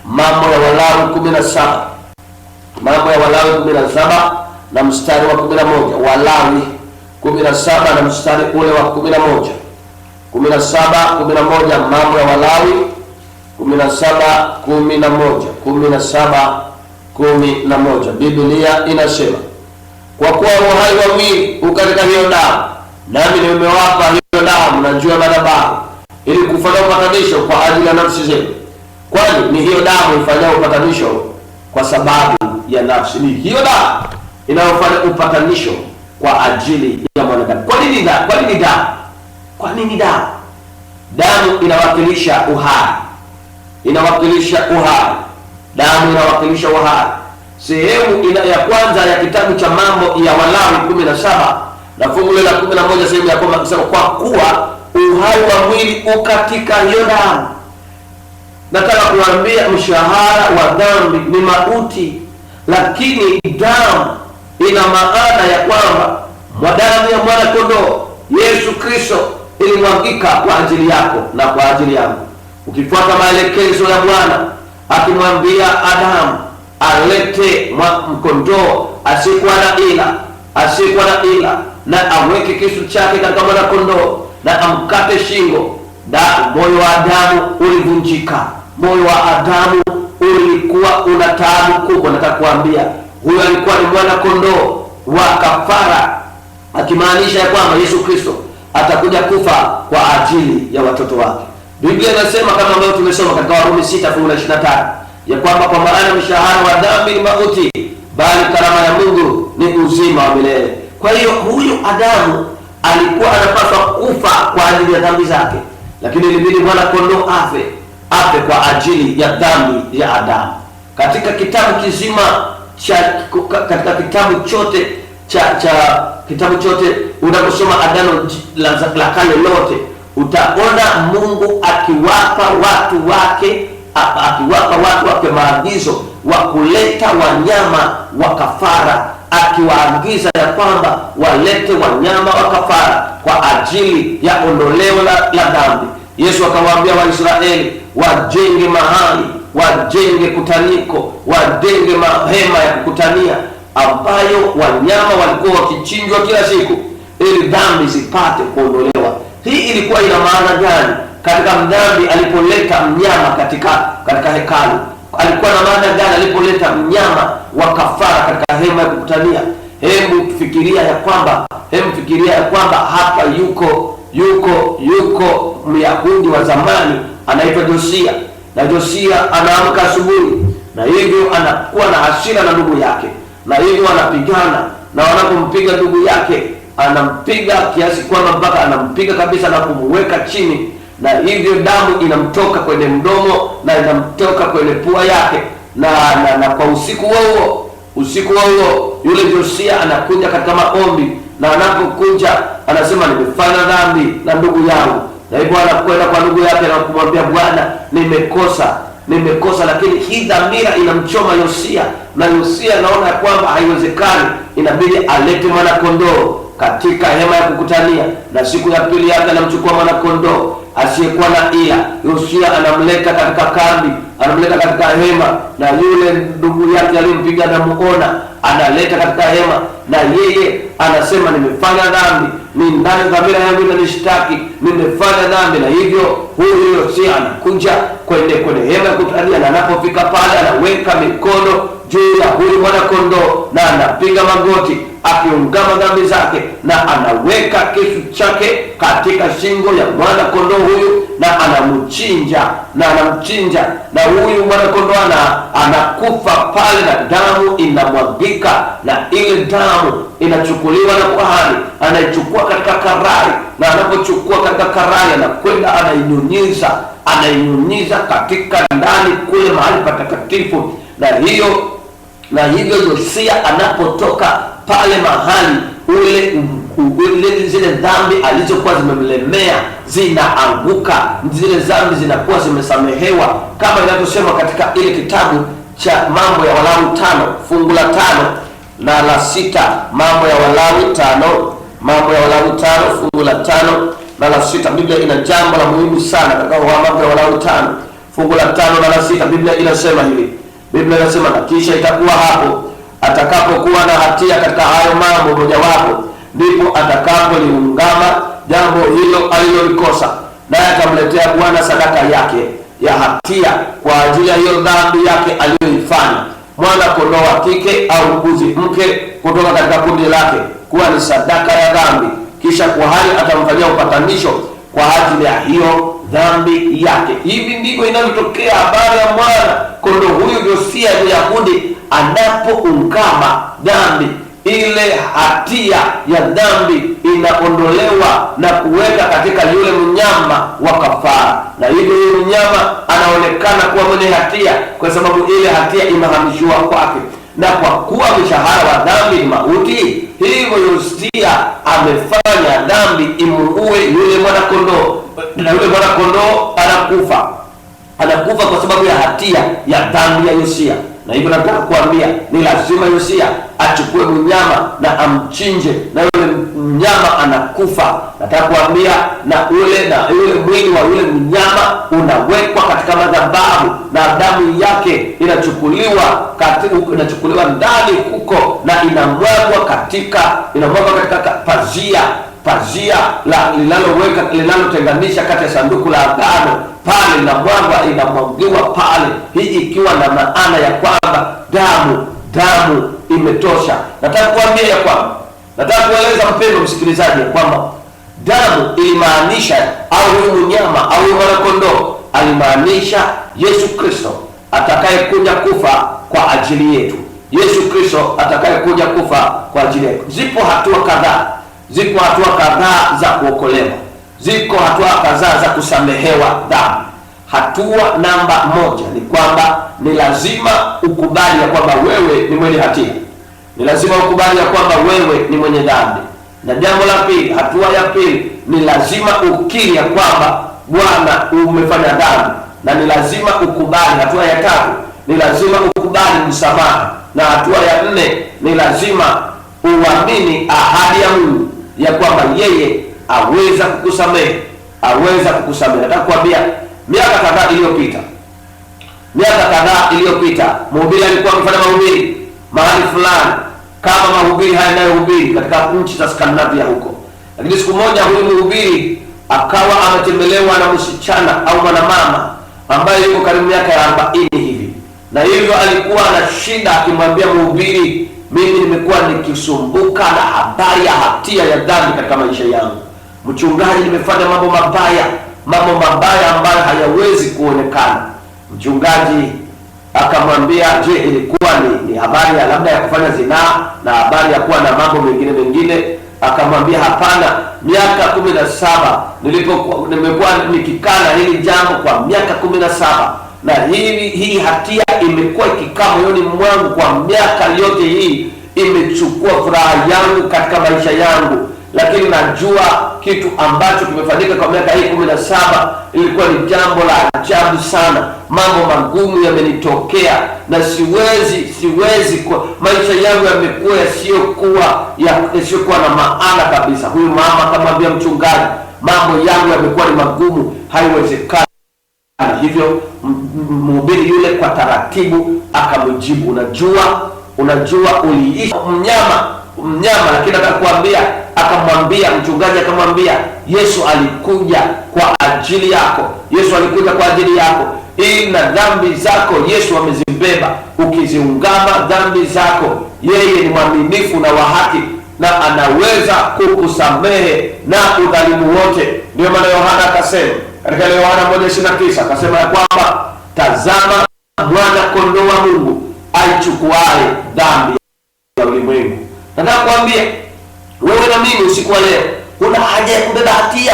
Mambo ya Walawi 17, Mambo ya Walawi 17 na mstari wa 11, Walawi 17 na mstari ule wa 11, 17 11, Mambo ya Walawi 17 11, 17 11. Biblia inasema, kwa kuwa uhai wa mwili u katika hiyo damu, nami nimewapa hiyo damu na juu ya madhabahu, ili kufanya upatanisho kwa ajili ya nafsi zenu. Kwani ni hiyo damu ifanyayo upatanisho kwa sababu ya nafsi. Ni hiyo damu inayofanya upatanisho kwa ajili ya mwanadamu. Kwa nini damu? Kwa nini damu? Kwa nini damu? Damu inawakilisha uhai, inawakilisha uhai. Damu inawakilisha uhai. Sehemu ya kwanza ya kitabu cha Mambo ya Walawi 17 na fungu la 11, sehemu ya kwanza kusema, kwa kuwa uhai wa mwili ukatika hiyo damu. Nataka kuambia mshahara wa dhambi ni mauti, lakini damu ina maana ya kwamba damu ya mwana kondoo Yesu Kristo ilimwagika kwa ajili yako na kwa ajili yangu. Ukifuata maelekezo ya Bwana akimwambia Adamu alete mkondoo asiyekuwa na ila, asiyekuwa na ila, na aweke kisu chake katika mwana kondoo na amkate shingo. Moyo wa Adamu ulivunjika. Moyo wa Adamu ulikuwa una taabu kubwa. Nataka kuambia huyo alikuwa ni mwana kondoo wa kafara, akimaanisha ya kwamba Yesu Kristo atakuja kufa kwa ajili ya watoto wake. Biblia inasema kama ambavyo tumesoma katika Warumi 6 fungu la 23 ya kwamba kwa maana mshahara wa dhambi ni mauti, bali karama ya Mungu ni uzima wa milele. Kwa hiyo huyu Adamu alikuwa anapaswa kufa kwa ajili ya dhambi zake, lakini ilibidi mwana kondoo afe kwa ajili ya dhambi ya Adamu. Katika kitabu kizima cha katika kitabu chote cha kitabu chote unaposoma Agano la Kale lote, utaona Mungu akiwapa watu wake, akiwapa watu wake maagizo wa kuleta wanyama wa kafara, akiwaagiza ya kwamba walete wanyama wa kafara kwa ajili ya ondoleo la dhambi. Yesu akawaambia Waisraeli wajenge mahali, wajenge kutaniko, wajenge mahema ya kukutania ambayo wanyama walikuwa wakichinjwa kila siku ili dhambi zipate kuondolewa. Hii ilikuwa ina maana gani? Katika mdhambi alipoleta mnyama katika hekalu, alikuwa na maana gani alipoleta mnyama wa kafara katika hema ya kukutania? Hebu fikiria ya kwamba hapa yuko Myahudi wa zamani anaitwa Josia, na Josia anaamka asubuhi na hivyo anakuwa na hasira na ndugu yake, na hivyo anapigana, na wanapompiga ndugu yake anampiga kiasi kwamba mpaka anampiga kabisa na kumweka chini, na hivyo damu inamtoka kwenye mdomo na inamtoka kwenye pua yake, na kwa usiku huo yule Josia anakuja katika maombi, na anapokuja anasema nimefanya dhambi na ndugu yangu, na hivyo anakwenda kwa ndugu yake na kumwambia Bwana, nimekosa. Lakini hii dhamira inamchoma Yosia, na Yosia anaona kwamba haiwezekani, inabidi alete mwana kondoo katika hema ya kukutania. Na siku ya pili yake anamchukua mwana kondoo asiyekuwa na ila. Yosia anamleta katika kambi, anamleta katika hema, na yule ndugu yake aliyempiga anamuona, analeta katika hema, na yeye anasema nimefanya dhambi, ni ndani dhamira yangu inanishtaki, nimefanya dhambi. Na hivyo huyu Yosia anakuja kwenye hema ya kukutania, na anapofika pale anaweka mikono juu ya huyu mwana kondoo na anapiga magoti akiungama dhambi zake, na anaweka kisu chake katika shingo ya mwana kondoo huyu na anamchinja, na huyu mwana kondoo anakufa pale, na damu inamwagika, na ile damu inachukuliwa na kuhani, anaichukua katika karai, na anapochukua katika karai anakwenda anainyunyiza, anainyunyiza katika ndani kule mahali patakatifu. Na hiyo na hivyo Yosia anapotoka pale mahali ule zile dhambi alizokuwa zimemlemea zinaanguka, zile dhambi zinakuwa zimesamehewa, kama inavyosema katika ile kitabu cha Mambo ya Walawi 5 fungu la 5 na la 6. Mambo ya Walawi 5, Mambo ya Walawi 5 fungu la 5 na la 6. Biblia ina jambo la muhimu sana katika Mambo ya Walawi 5 fungu la 5 na la 6. Biblia inasema hivi, Biblia inasema, na kisha itakuwa hapo atakapokuwa na hatia katika hayo mambo mojawapo, ndipo atakapoliungama jambo hilo alilolikosa, naye atamletea Bwana sadaka yake ya hatia kwa ajili ya hiyo dhambi yake aliyoifanya, mwana kondoo wa kike au mbuzi mke kutoka katika kundi lake, kuwa ni sadaka ya dhambi. Kisha kuhani atamfanyia upatanisho kwa ajili ya hiyo dhambi yake. Hivi ndivyo inavyotokea habari ya mwana kondoo huyu Yosia Myahudi anapoungama dhambi, ile hatia ya dhambi inaondolewa na kuweka katika yule mnyama wa kafara, na hivyo yule mnyama anaonekana kuwa mwenye hatia kwa sababu ile hatia imehamishiwa kwake. Na kwa kuwa mshahara wa dhambi ni mauti, hivyo Yosia amefanya dhambi imuue yule mwana kondoo, na yule mwana kondoo anakufa, anakufa kwa sababu ya hatia ya dhambi ya Yosia. Na hivyo nataka kuambia ni lazima Yosia achukue mnyama na amchinje, na yule mnyama anakufa. Nataka kuambia na ule mwili wa yule mnyama unawekwa katika madhabahu, na damu yake inachukuliwa inachukuliwa ndani huko na inamwagwa katika pazia la linalotenganisha kati ya sanduku la agano. Pale inamwagiwa pale, hii ikiwa na maana ya kwamba damu imetosha. Nataka kuambia ya kwamba, nataka kueleza mpendo msikilizaji ya kwamba damu ilimaanisha, au huyu mnyama au huyu mwana kondoo alimaanisha Yesu Kristo atakayekuja kufa kwa ajili yetu. Yesu Kristo atakayekuja kufa kwa ajili yetu. Zipo hatua kadhaa, ziko hatua kadhaa za kuokolewa, ziko hatua kadhaa za kusamehewa dhambi. Hatua namba 1 ni kwamba ni lazima ukubali ya kwamba wewe ni mwenye hatia, ni lazima ukubali ya kwamba wewe ni mwenye dhambi. Na jambo la pili, hatua ya pili, ni lazima ukiri ya kwamba Bwana umefanya dhambi, na ni lazima ukubali. Hatua ya tatu, ni lazima ukubali msamaha. Na hatua ya 4, ni lazima uamini ahadi ya Mungu ya kwamba yeye aweza kukusamehe, aweza kukusamehe. Nataka kuambia miaka kadhaa iliyopita mhubiri alikuwa akifanya mahubiri mahali fulani, kama mahubiri haya yanayohubiri katika nchi za Skandinavia huko. Lakini siku moja huyu mhubiri akawa ametembelewa na msichana au mwanamama ambaye yuko karibu miaka ya 40 hivi, na hivyo alikuwa na shida, akimwambia mhubiri, mimi nimekuwa nikisumbuka na habari ya hatia ya dhambi katika maisha yangu. Mchungaji, nimefanya mambo mabaya ambayo hayawezi kuonekana. Mchungaji akamwambia, je, ilikuwa ni habari ya labda ya kufanya zinaa na habari ya kuwa na mambo mengine? Akamwambia, hapana, miaka 17 nimekuwa nikikana hili jambo kwa miaka 17, na hii hatia imekuwa ikikaa moyoni mwangu kwa miaka yote hii, imechukua furaha yangu katika maisha yangu. Lakini najua kitu ambacho kimefanyika kwa miaka hii 17 ilikuwa ni jambo la ajabu sana. Mambo magumu yamenitokea na siwezi kwa maisha yangu yamekuwa yasiyokuwa na maana kabisa. Huyu mama akamwambia mchungaji, mambo yangu yamekuwa ni magumu, haiwezekani. Hivyo mhubiri yule kwa taratibu akamjibu, unajua uliishi mnyama, lakini akakwambia, akamwambia mchungaji, akamwambia Yesu alikuja kwa ajili yako. Yesu alikuja kwa ajili yako, ili na dhambi zako Yesu amezibeba. Ukiziungama dhambi zako, yeye ni mwaminifu na wa haki na anaweza kukusamehe na udhalimu wote. Ndio maana Yohana akasema katika Yohana 1:29 akasema ya kwamba, tazama mwana kondoo wa Mungu aichukuaye dhambi ya ulimwengu. Nataka kuambia wewe na mimi usiku wa leo, una haja ya kubeba hatia,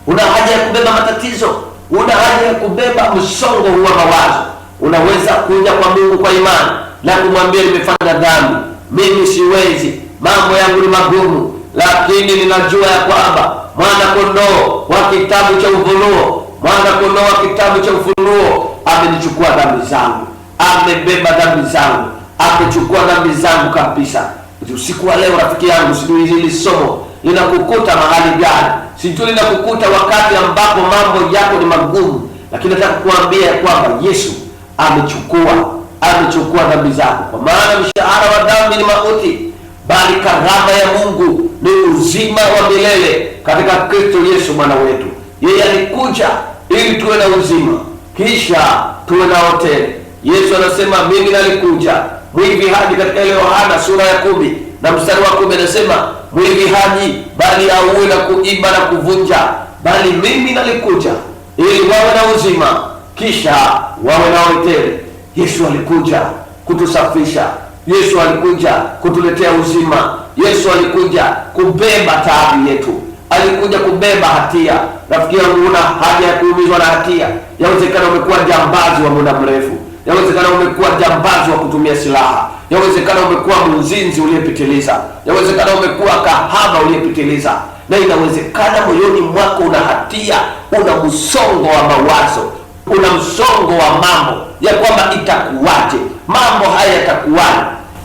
una haja ya kubeba matatizo, una haja ya kubeba msongo huu wa mawazo. Unaweza kuja kwa Mungu kwa imani na kumwambia, nimefanya dhambi, mimi siwezi, mambo yangu ni magumu, lakini ninajua ya kwamba mwana kondoo wa kitabu cha Ufunuo, mwana kondoo wa kitabu cha Ufunuo amenichukua dhambi zangu, amebeba dhambi zangu, amechukua dhambi zangu kabisa. Usiku wa leo rafiki yangu, sijui hili somo linakukuta mahali gani, sijui linakukuta wakati ambapo mambo yako ni magumu, lakini nataka kukuambia ya kwamba Yesu amechukua dhambi zako, kwa maana mshahara wa dhambi ni mauti, bali karama ya Mungu ni uzima wa milele katika Kristo Yesu Bwana wetu. Yeye alikuja ili tuwe na uzima, kisha tuwe nao tele. Yesu anasema mimi nalikuja mwivi haji, katika ile Yohana sura ya 10 na mstari wa 10 anasema mwivi haji bali auwe na kuiba na kuvunja, bali mimi nalikuja ili wawe na uzima, kisha wawe nao tele. Yesu alikuja kutusafisha. Yesu alikuja kutuletea uzima. Yesu alikuja kubeba taabu yetu, alikuja kubeba hatia. Rafiki yangu, una haja ya kuumizwa na hatia. Yawezekana umekuwa jambazi wa muda mrefu, yawezekana umekuwa jambazi wa kutumia silaha, yawezekana umekuwa mzinzi uliyepitiliza, yawezekana umekuwa kahaba uliyepitiliza, na inawezekana moyoni mwako una hatia, una msongo wa mawazo, una msongo wa mambo ya kwamba itakuwaje, mambo haya yatakuwaje.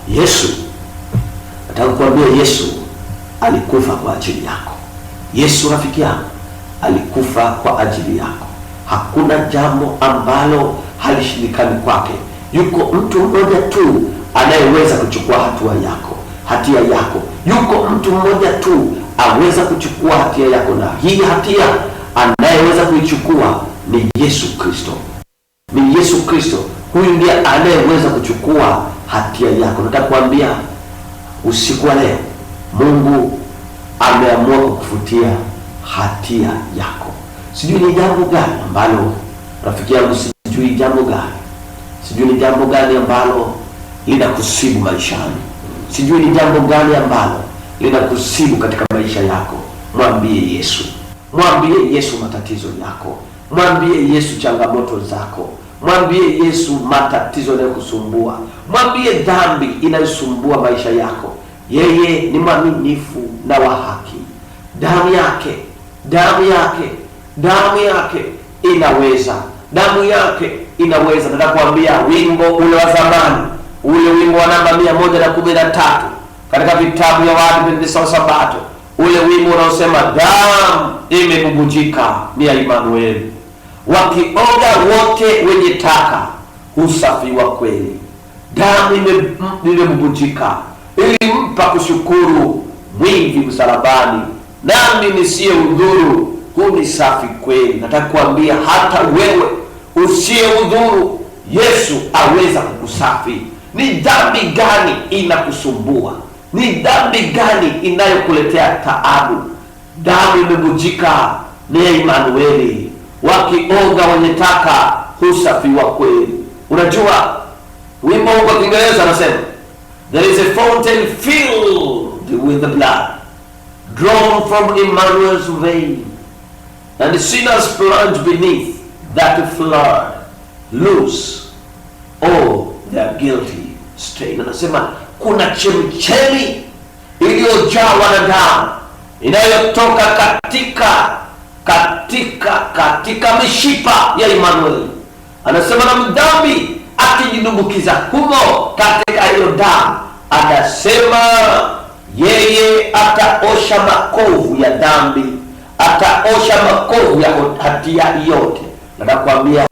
Yesu, nataka kukuambia, Yesu alikufa kwa ajili yako. Yesu rafiki yangu alikufa kwa ajili yako. Hakuna jambo ambalo halishindikani kwake. Yuko mtu mmoja tu anayeweza kuchukua hatua yako, hatia yako. Yuko mtu mmoja tu aweza kuchukua hatia yako, na hii hatia anayeweza kuichukua ni Yesu Kristo. Ni Yesu Kristo. Huyu ndiye anayeweza kuchukua hatia yako. Nataka kuambia usiku wa leo, Mungu ameamua kukufutia hatia yako. Sijui ni jambo gani ambalo rafiki yangu, sijui jambo gani, sijui ni jambo gani ambalo linakusibu maishani, sijui ni jambo gani ambalo linakusibu katika maisha yako. Mwambie Yesu, mwambie Yesu matatizo yako, mwambie Yesu changamoto zako, mwambie Yesu matatizo yanayokusumbua, mwambie dhambi inayosumbua maisha yako. Yeye ni mwaminifu na wa haki. Damu yake, damu yake, damu yake inaweza, damu yake inaweza. Nataka kuambia wimbo ule wa zamani, ule wimbo wa namba 113 katika vitabu vya Waadventista wa Sabato, ule wimbo unaosema damu imebubujika ni ya Imanueli, wakioga wote wenye taka husafiwa kweli. Damu imebubujika ilimpa kushukuru mwingi msalabani, nami nisiye udhuru hunisafi kweli. Nataka kuambia hata wewe usiye udhuru, Yesu aweza kukusafi. Ni dhambi gani inakusumbua? Ni dhambi gani inayokuletea taabu? Damu imebujika ni ya Imanueli, wakioga wenye taka husafiwa kweli. Unajua wimbo kwa Kiingereza anasema there is a fountain filled with the blood drawn from Emmanuel's vein, and the sinners plunge beneath that flood lose all their guilty stain. Anasema kuna chemchemi iliyojawa na damu inayotoka katika mishipa ya Emmanuel. Anasema na mdhambi akijidumbukiza humo katika hiyo damu, anasema yeye ataosha makovu ya dhambi, ataosha makovu ya hatia yote. Nataka kuambia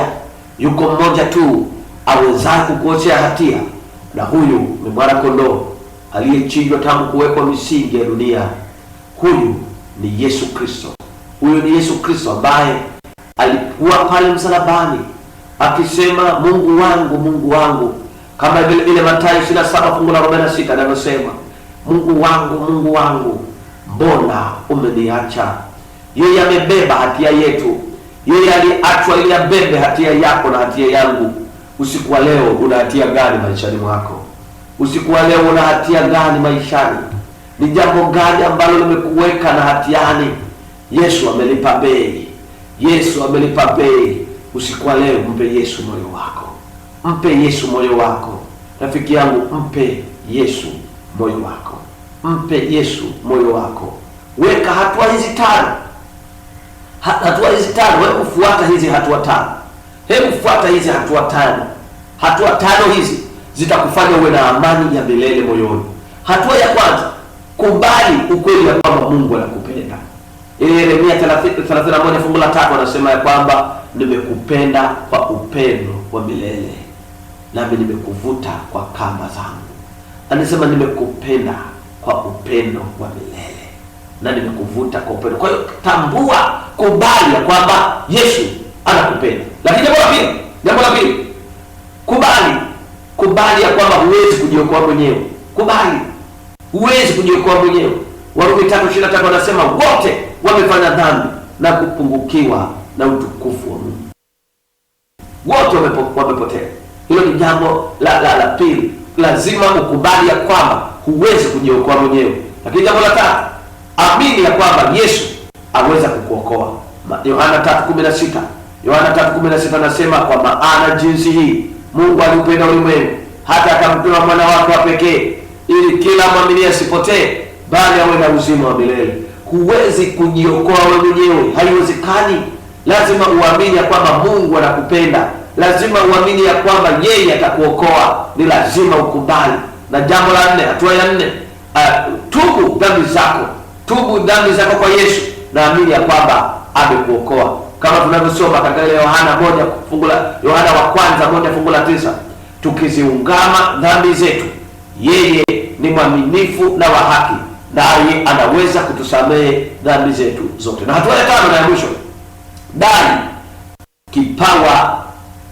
yuko mmoja tu awezaye kukuoshea hatia, na huyu ni mwana kondoo aliyechinjwa tangu kuwekwa misingi ya dunia. Huyu ni Yesu Kristo. Huyu ni Yesu Kristo ambaye alikuwa pale msalabani akisema Mungu wangu, Mungu wangu, kama vile ile Mathayo 27 fungu la 46 anavyosema, Mungu wangu, Mungu wangu, mbona umeniacha? Yeye amebeba hatia yetu. Yeye aliachwa ili abebe hatia yako na hatia yangu. Usiku wa leo una hatia gani maishani mwako? Usiku wa leo una hatia gani maishani? Ni jambo gani ambalo limekuweka na hatiani? Yesu amelipa bei. Yesu amelipa bei. Usiku wa leo mpe Yesu moyo wako. Mpe Yesu moyo wako. Rafiki yangu, mpe Yesu moyo wako. Mpe Yesu moyo wako. Weka hatua hizi tano. Hatua hizi tano, hebu fuata hizi hatua tano. Hebu fuata hizi hatua tano. Hatua tano hizi zitakufanya uwe na amani ya milele moyoni. Hatua ya kwanza, kubali ukweli ya kwamba Mungu anakupenda. Ile Yeremia 31 fungu la 3 anasema ya kwamba nimekupenda kwa upendo wa milele, nami nimekuvuta kwa kamba zangu. Anasema nimekupenda kwa upendo wa milele na nimekuvuta kwa upendo. Kwa hiyo tambua, kubali ya kwamba Yesu anakupenda. Lakini jambo la pili, kubali ya kwamba huwezi kujiokoa mwenyewe. Kubali huwezi kujiokoa mwenyewe. Warumi 3:23 anasema wote wamefanya dhambi na kupungukiwa na utukufu wa Mungu. Wote wamepotea. Hilo ni jambo la pili. Lazima ukubali ya kwamba huwezi kujiokoa mwenyewe. Lakini jambo la tatu, amini ya kwamba Yesu aweza kukuokoa. Yohana 3:16. Yohana 3:16 anasema kwa maana jinsi hii Mungu aliupenda ulimwengu hata akamtoa mwana wake wa pekee, ili kila mwamini asipotee bali awe na uzima wa milele. Huwezi kujiokoa wewe mwenyewe, haiwezekani. Lazima uamini ya kwamba Mungu anakupenda. Lazima uamini ya kwamba yeye atakuokoa. Ni lazima ukubali. Na jambo la nne, hatua ya nne, tubu dhambi zako. Tubu dhambi zako kwa Yesu na amini ya kwamba amekuokoa. Kama tunavyosoma katika Yohana 1 fungu la Yohana wa kwanza 1 fungu la 9, tukiziungama dhambi zetu, yeye ni mwaminifu na wa haki, naye anaweza kutusamehe dhambi zetu zote. Na hatua ya tano na ya mwisho, dai kipawa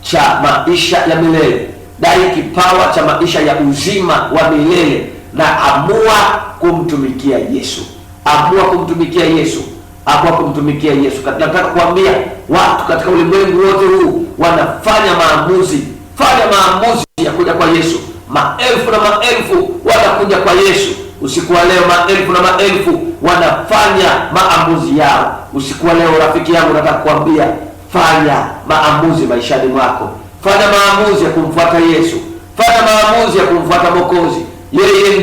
cha maisha ya milele. Dai kipawa cha maisha ya uzima wa milele na amua kumtumikia Yesu. Amua kumtumikia Yesu. Amua kumtumikia Yesu. Nataka kuambia watu katika ulimwengu wote huu wanafanya maamuzi. Fanya maamuzi ya kuja kwa Yesu. Maelfu na maelfu wanakuja kwa Yesu. Usiku wa leo maelfu na maelfu wanafanya maamuzi yao. Usiku wa leo rafiki yangu, nataka kuambia fanya maamuzi maishani mwako. Fanya maamuzi ya kumfuata Yesu. Fanya maamuzi ya kumfuata Mwokozi. Yeye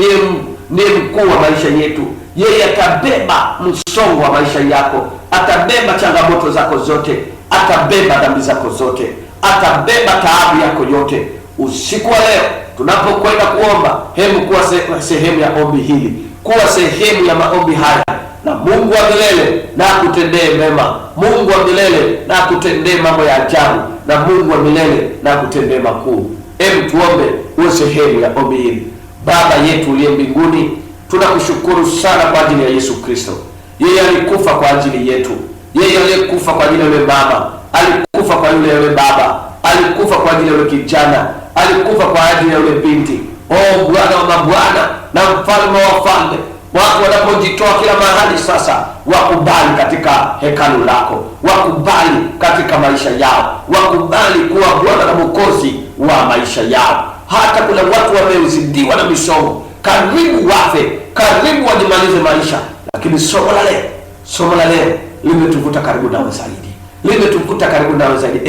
ndiye mkuu wa maisha yetu. Yeye atabeba msongo wa maisha yako, atabeba changamoto zako zote, atabeba dhambi zako zote, atabeba taabu yako yote. Usiku wa leo tunapokwenda kuomba, hebu kuwa sehemu ya ombi hili, kuwa sehemu ya maombi haya, na Mungu wa milele na akutendee mema. Mungu wa milele na akutendee mambo ya ajabu, na Mungu wa milele na akutendee makuu. Hebu tuombe, uwe sehemu ya ombi hili. Baba yetu uliye mbinguni, tunakushukuru sana kwa ajili ya Yesu Kristo. Yeye alikufa kwa ajili yetu. Yeye aliyekufa kwa ajili ya yule mama, alikufa kwa yule baba, alikufa kwa ajili ya yule kijana, alikufa kwa ajili ya yule binti. Oh Bwana wa mabwana na mfalme wa wafalme, watu wanapojitoa kila mahali sasa, wakubali katika hekalu lako, wakubali katika maisha yao, wakubali kuwa Bwana na Mwokozi wa maisha yao. Hata kuna watu wamezidiwa na misongo, karibu wafe, karibu wajimalize maisha, lakini somo la leo limetuvuta karibu nawe zaidi, limetuvuta karibu nawe zaidi.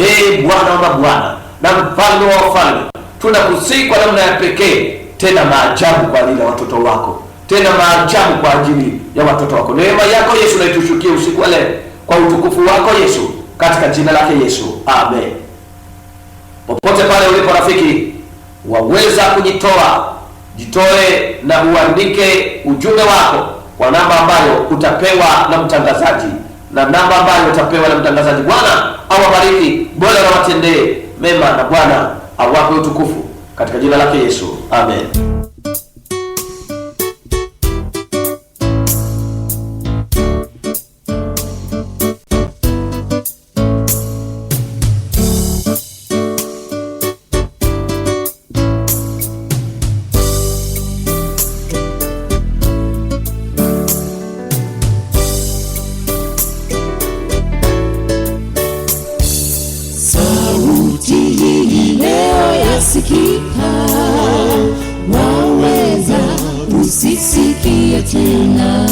Bwana wa mabwana na mfalme wa wafalme, tunakusihi kwa namna ya pekee, tena maajabu kwa ajili ya watoto wako, tena maajabu kwa ajili ya watoto wako. Neema yako Yesu na itushukie usiku wa leo, kwa utukufu wako Yesu, katika jina lake Yesu, amen. Popote pale ulipo rafiki, waweza kujitoa. Jitoe na uandike ujumbe wako kwa namba ambayo utapewa na mtangazaji, na namba ambayo utapewa na mtangazaji. Bwana awabariki, Bwana awatendee mema, na Bwana awape utukufu, katika jina lake Yesu, amen. Sikika, waweza usisikie. Usikawie tena.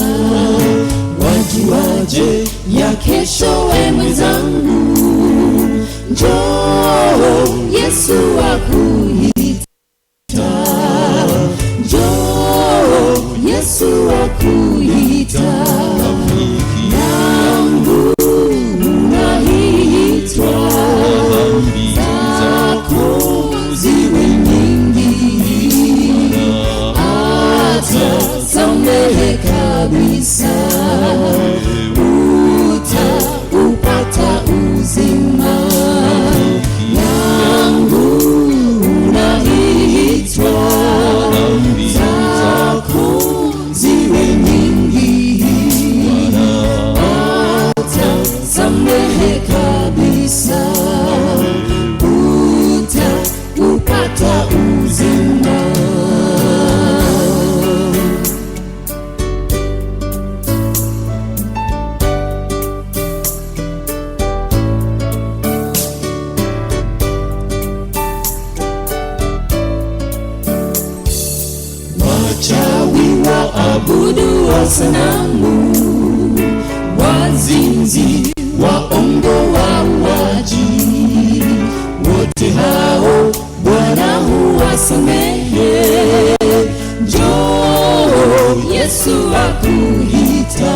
Wajuaje ya kesho we mwenzangu? Njoo, Yesu akuita. Njoo, Yesu akuita. Yangu unaitwa, zako ziwe nyingi, atasamehe kabisa, utaupata uzima. Yangu unaitwa, zako ziwe nyingi, atasamehe kabisa, utaupata uzima. Wachawi waabudu wa sanamu, wazinzi, waongo, wauaji, wote hao Bwana huwasamehe. Njoo, Yesu akuita.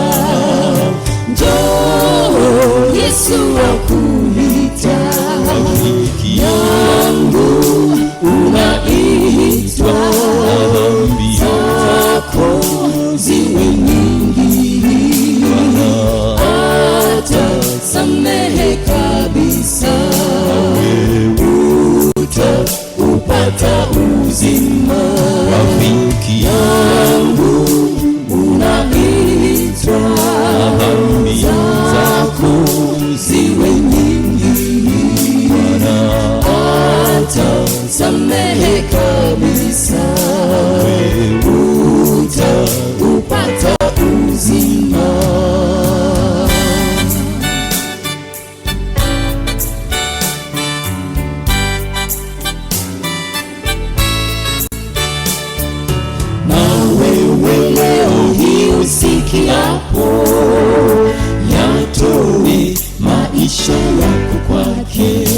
Njoo, Yesu akuita. Yangu unaitwa, zako ziwe nyingi, atasamehe kabisa, utaupata uzima. Yangu unaitwa, zako ziwe nyingi, atasamehe kabisa, utaupata uzima. Na wewe leo hii usikiapo, yatoe maisha yako kwake.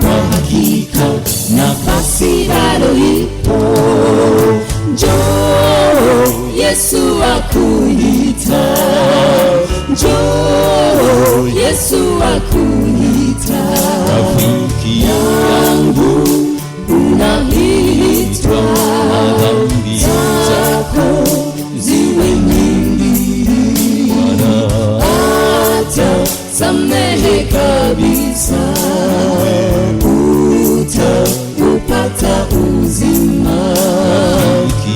Kwa hakika nafasi bado ipo. Njoo, Yesu akuita. Njoo, Yesu akuita. Yangu unaitwa, zako ziwe nyingi, atasamehe kabisa, utaupata uzima.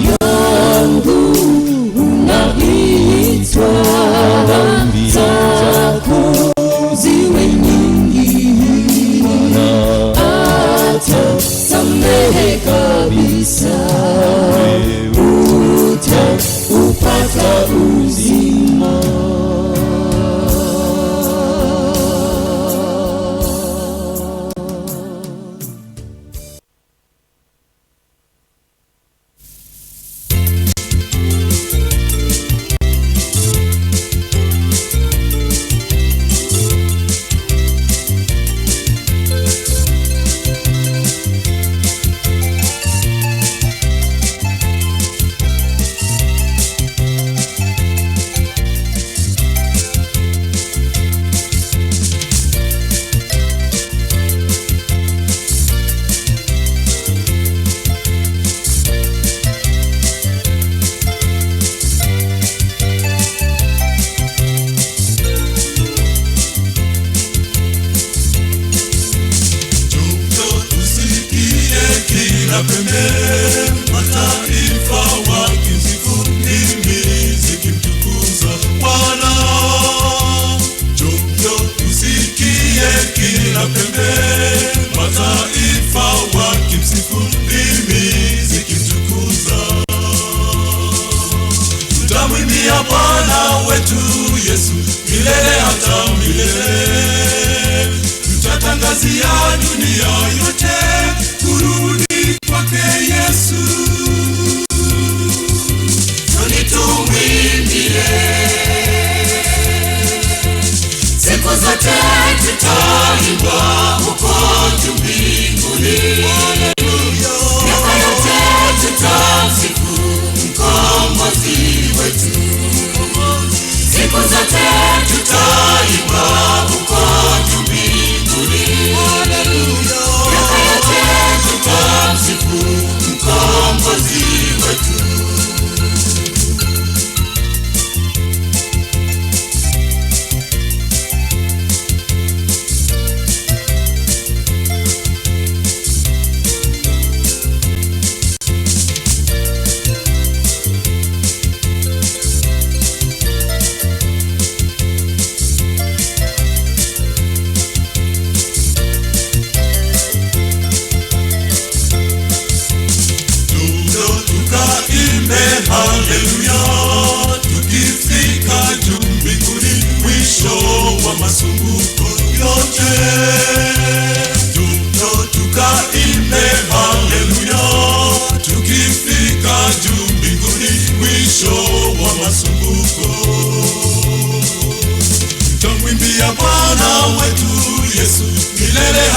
Yangu unaitwa, zako ziwe nyingi, atasamehe kabisa, utaupata uzima. Tusikie kila pembe, mataifa wakimsifu, ndimi zikimtukuza Bwana. Njoo tusikie kila pembe, mataifa wakimsifu, ndimi zikimtukuza. Tutamwimbia Bwana wetu Yesu milele hata milele. Tutatangazia dunia yote kurudi kwake Yesu. Njoni.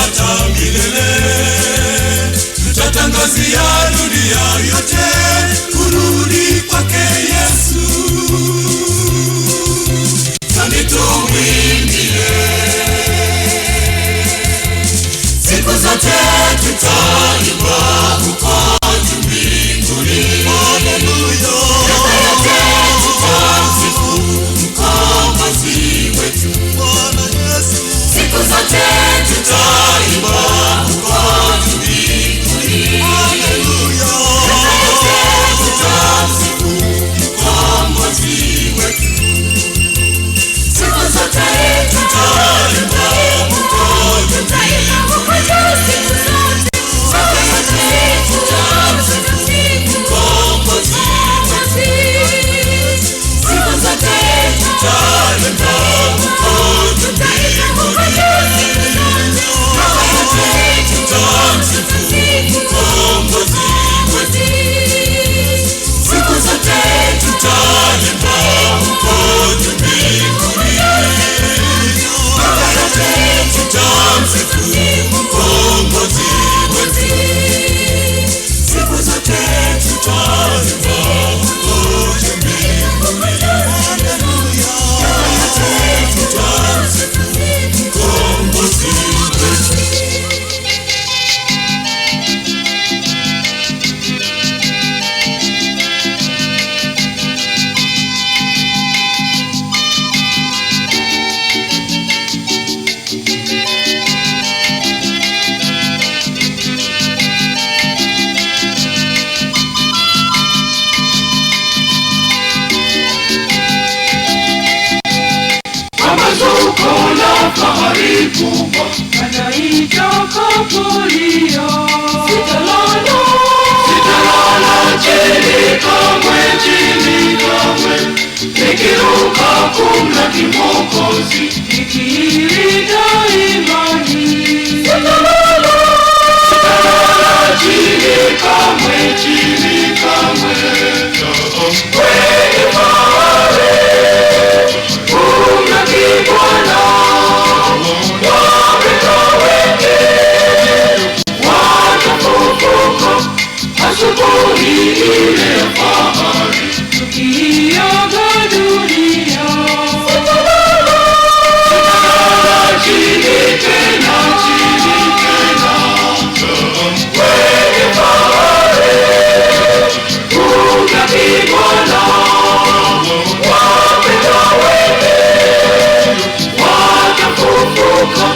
hata milele. Tutatangazia dunia yote kurudi kwake Yesu. Twende tumwimbie, siku zote tutaimba huko juu mbinguni. Haleluya, yote tutamsifu Mkombozi wetu Bwana Yesu. Siku zote tutaimba huko juu mbinguni. Haleluya, yote tutamsifu Mkombozi wetu. Siku zote tutaimba huko juu mbinguni. Siku zote tutamsifu Mkombozi wetu. Siku zote tutaimba huko juu mbinguni. Tutamsifu Mkombozi wetu. Siku zote tutaimba huko juu mbinguni. Tutamsifu Mkombozi wetu. Siku zote tutaimba huko juu mbinguni. Tutamsifu Mkombozi wetu. Pambazuko la fahari kubwa sitalala chini kamwe, chini kamwe, nikiruka kumlaki Mwokozi. Sitalala chini kamwe, chini kamwe, kwenye fahari kumlaki Bwana. Wapendwa wake watafufuka asubuhi ile ya fahari. Sitalala chini tena, chini tena, kwenye fahari kumlaki Bwana. Wapendwa wake watafufuka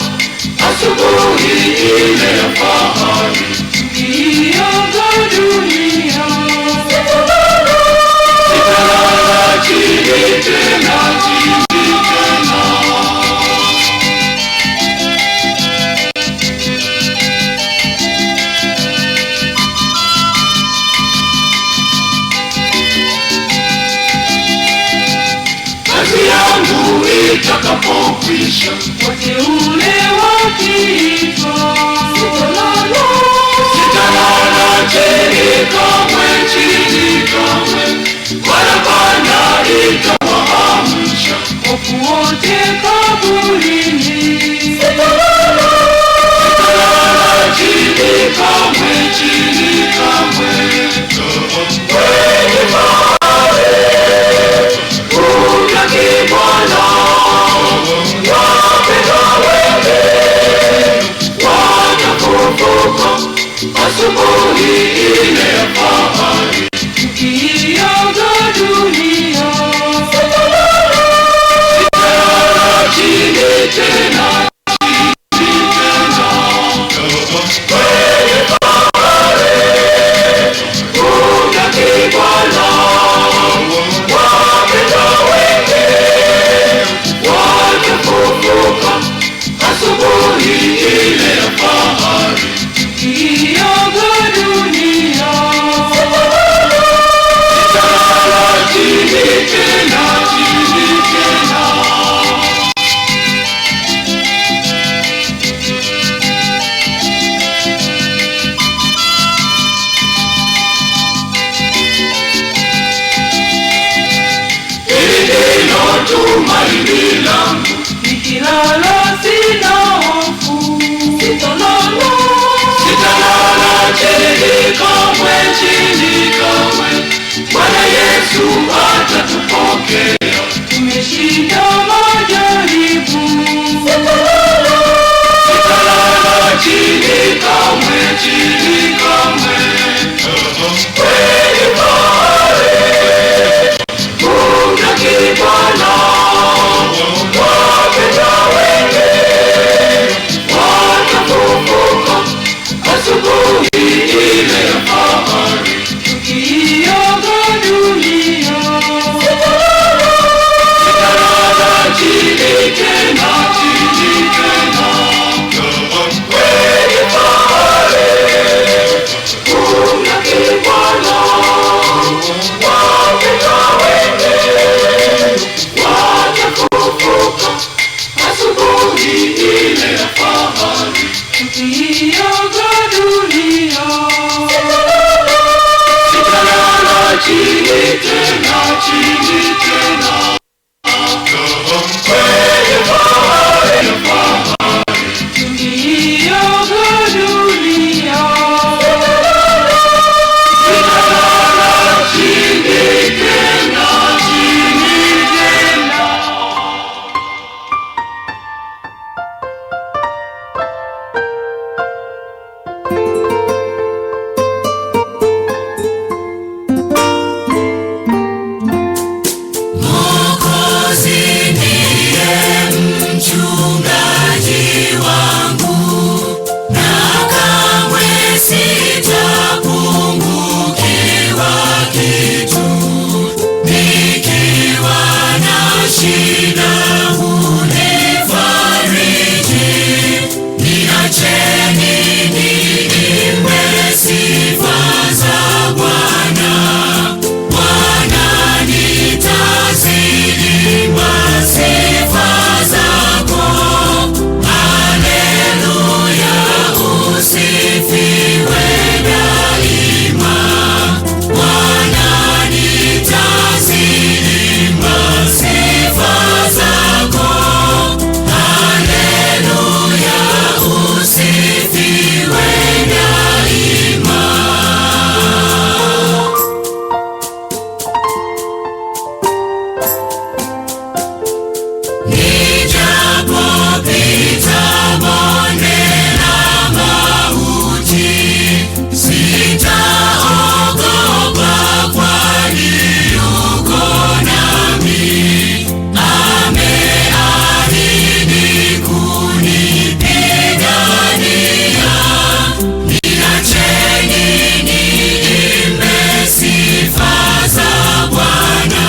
asubuhi ile ya fahari. Sitalala chini tena, chini tena. Kazi yangu itakapokwisha, sitalala chini kamwe, chini kamwe, wala Bwana itawaamsha. Sitalala chini kamwe, chini kamwe, kwenye fahari kumlaki Bwana. Wapendwa wake watafufuka asubuhi ile ya fahari. Sitalala chini tena, chini tena, kwenye fahari kumlaki Bwana. Wapendwa wake watafufuka asubuhi ile ya fahari. Tukiaga dunia, Sitalala chini tena, chini tena. Kwenye fahari ya fahari. Tukiaga dunia, Sitalala chini tena, chini tena. Mwokozi ndiye mchungaji wangu, na kamwe sitapungukiwa kitu. Nikiwa na shida hunifariji, niacheni niimbe sifa za Bwana. Bwana nitaziimba sifa zako, haleluya, usifiwe daima. Bwana nitaziimba sifa zako, haleluya, usifiwe daima. Nijapopita bonde la mauti, sitaogopa, kwani yuko nami. Ameahidi kunipigania. Niacheni niimbe sifa za Bwana.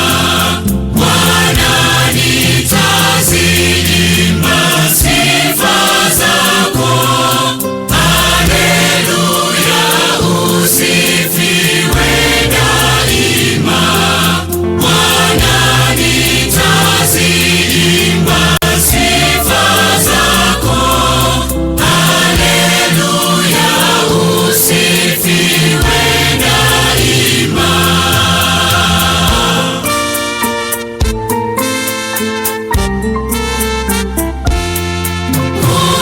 Bwana nitaziimba sifa zako, haleluya, usifiwe daima. Bwana nitaziimba sifa zako, haleluya, usifiwe daima.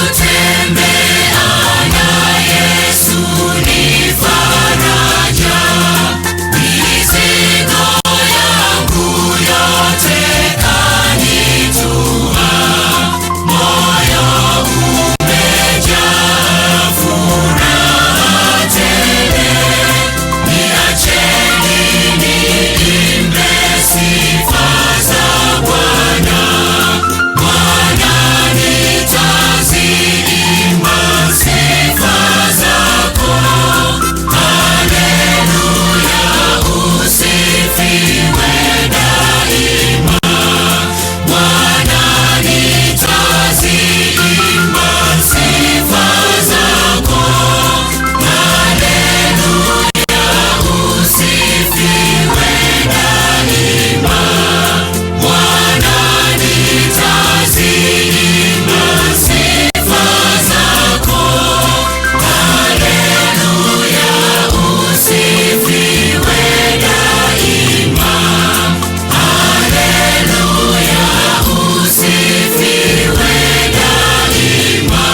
Kutembea na Yesu ni faraja, mizigo yangu yote kanitua, moyo umejaa furaha tele. Niacheni niimbe sifa za Bwana. Bwana nitaziimba sifa zako, haleluya, usifiwe daima. Bwana nitaziimba sifa zako, haleluya, usifiwe daima. Bwana nitaziimba sifa zako, haleluya, usifiwe daima. Haleluya, usifiwe daima.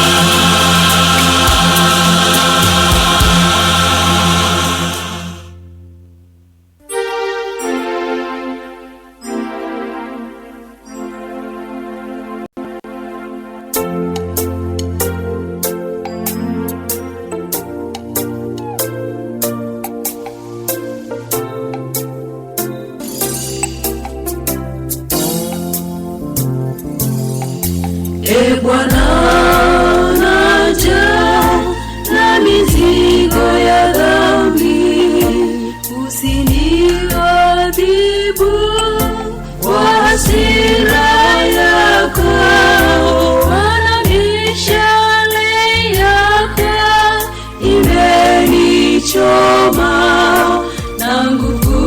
E Bwana, naja na mizigo ya dhambi, usiniadhibu kwa hasira yako, maana mishale yako imenichoma na nguvu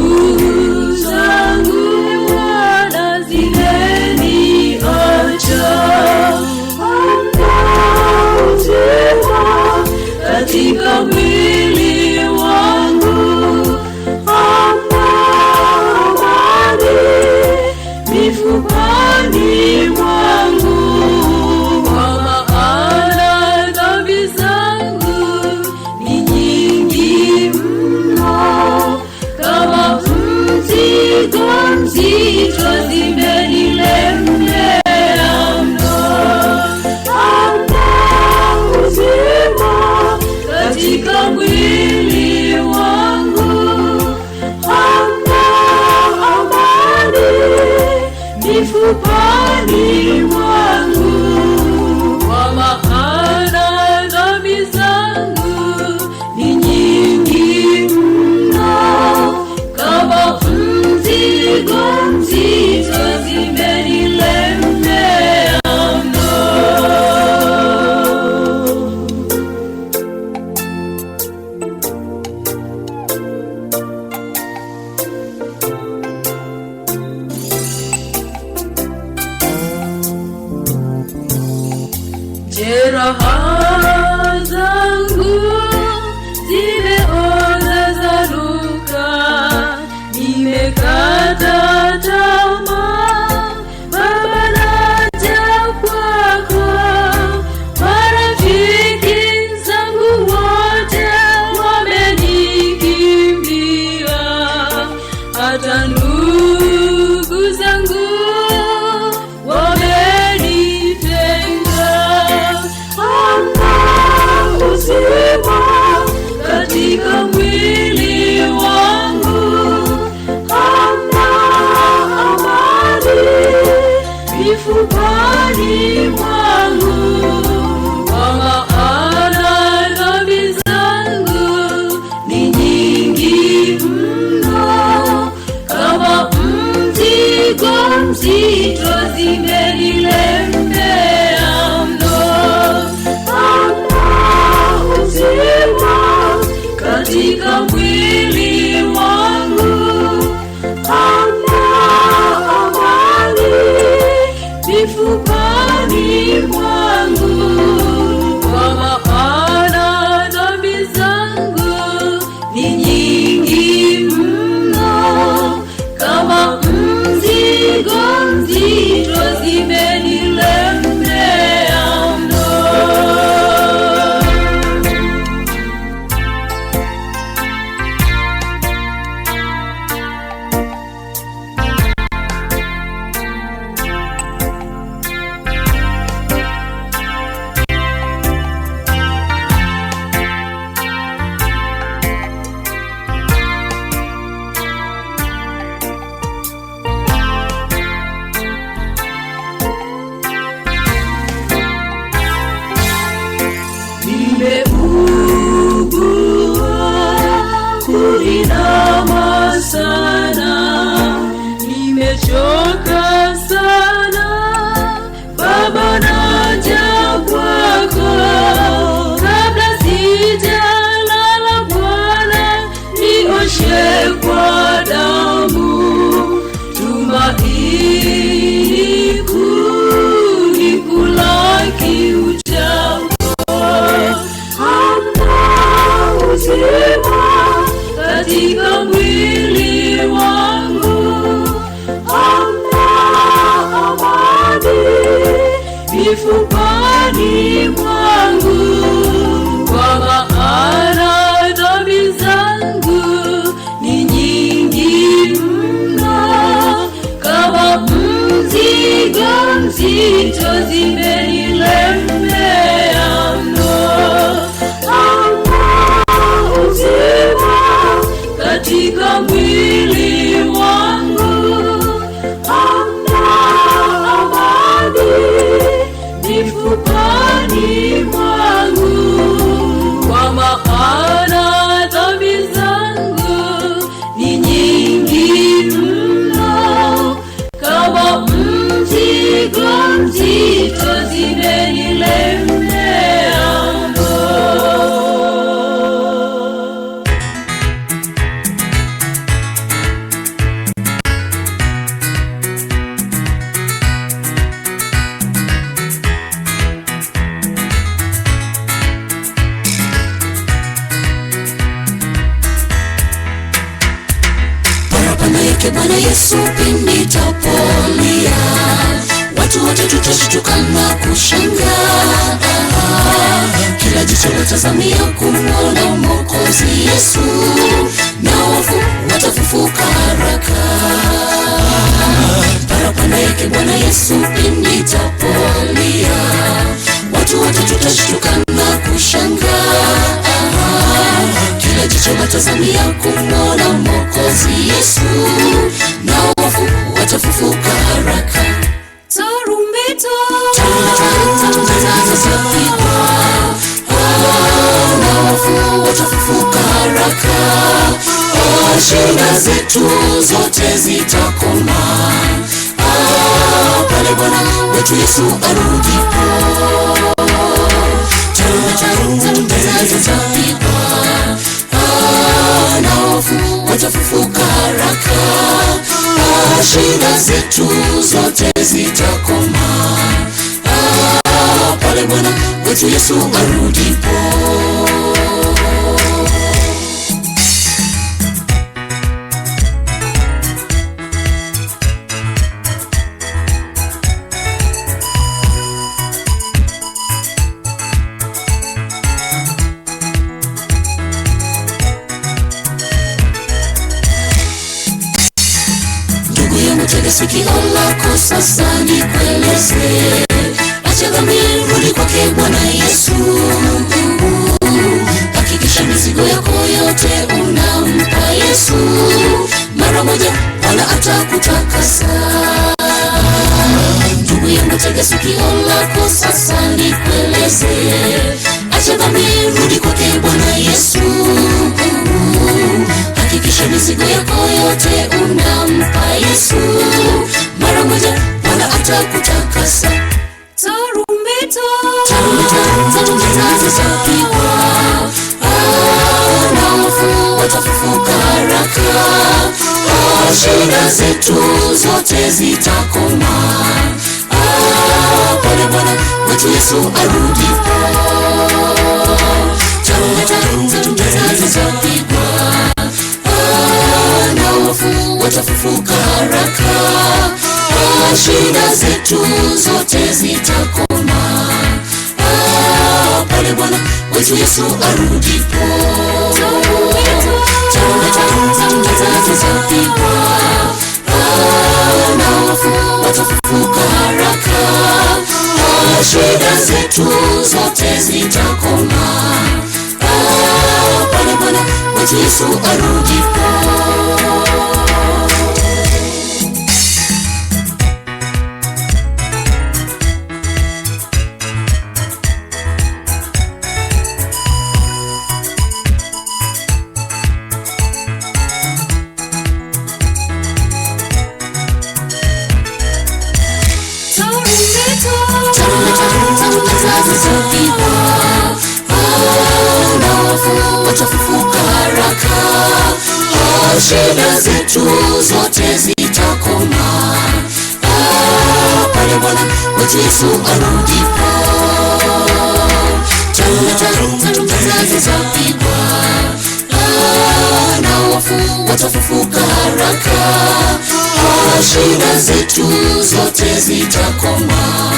zangu Bwana zimeniacha. Ondoa uzima. katika mwili wangu, hamna amani mifupani mwangu. Kwa maana dhambi zangu ni nyingi mno, kama mzigo mzito zimenilemea mno. Hamna uzima katika mwili wangu, hamna amani mifupani mwangu. Kwa maana dhambi zangu ni nyingi mno, kama mzigo mzito zimenilemea mno. Jeraha zangu zimeoza zanuka, nimekata tamaa, Baba naja kwako. Marafiki zangu wote wamenikimbia, hata ndugu zangu wamenitenga. Hamna uzima katika mwili wangu, hamna amani mifupani mwangu. Kwa maana dhambi zangu ni nyingi mno, kama mzigo mzito zimenilemea mno. Hamna uzima katika mwili wangu, hamna amani mifupani mwangu. Kwa maana dhambi zangu ni nyingi mno, kama mzigo mzito zimenilemea mno. Nimeugua kuinama sana, nimechoka sana, Baba naja kwako. Kabla sijalala Bwana, nioshe kwa damu, tumaini kuu ni kulaki ujako. Hamna uzima katika mwili wangu, hamna amani mifupani mwangu. Kwa maana dhambi zangu ni nyingi mno, kama mzigo mzito zimenilemea mno. Hamna uzima katika mwili wangu, hamna amani mifupani mwangu. Kwa maana dhambi zangu ni nyingi mno, kama mzigo mzito. Yesu pindi tapolia, watu wote tutashtuka na kushangaa. Kila jicho latazamia kumwona Mwokozi Yesu, na wafu watafufuka haraka. Parapanda yake Bwana Yesu pindi tapolia, watu wote tutashtuka na kushangaa. Kila jicho latazamia kumwona Mwokozi Yesu, na wafu watafufuka haraka. Tarumbeta zitapigwa, na wafu watafufuka haraka. Shida zetu zote zitakoma, pale Bwana wetu Yesu arudipo. Tarumbeta zitapigwa, na wafu watafufuka haraka. Shida zetu zote zitakoma, pale Bwana wetu Yesu arudipo. Ndugu yangu, tega sikio lako sasa nikueleze, acha dhambi, rudi kwake Bwana Yesu. Hakikisha mizigo yako yote unampa Yesu, mara moja Bwana atakutakasa. Ndugu yangu, tega sikio lako sasa nikueleze, acha dhambi, rudi kwake Bwana Yesu. Hakikisha mizigo yako yote unampa Yesu, mara moja Bwana atakutakasa. Tarumbeta zitapigwa, na wafu watafufuka haraka. Shida zetu zote zitakoma, pale Bwana wetu Yesu arudipo. Tarumbeta zitapigwa, na wafu watafufuka haraka. Shida zetu zote zitakoma, pale Bwana wetu Yesu arudipo. Tarumbeta zitapigwa, na wafu watafufuka haraka. Shida zetu zote zitakoma, pale Bwana wetu Yesu arudipo. Tarumbeta zitapigwa, na wafu watafufuka haraka. Shida zetu zote zitakoma, pale Bwana wetu Yesu arudipo. Tarumbeta zitapigwa, na wafu watafufuka haraka. Shida zetu zote zitakoma,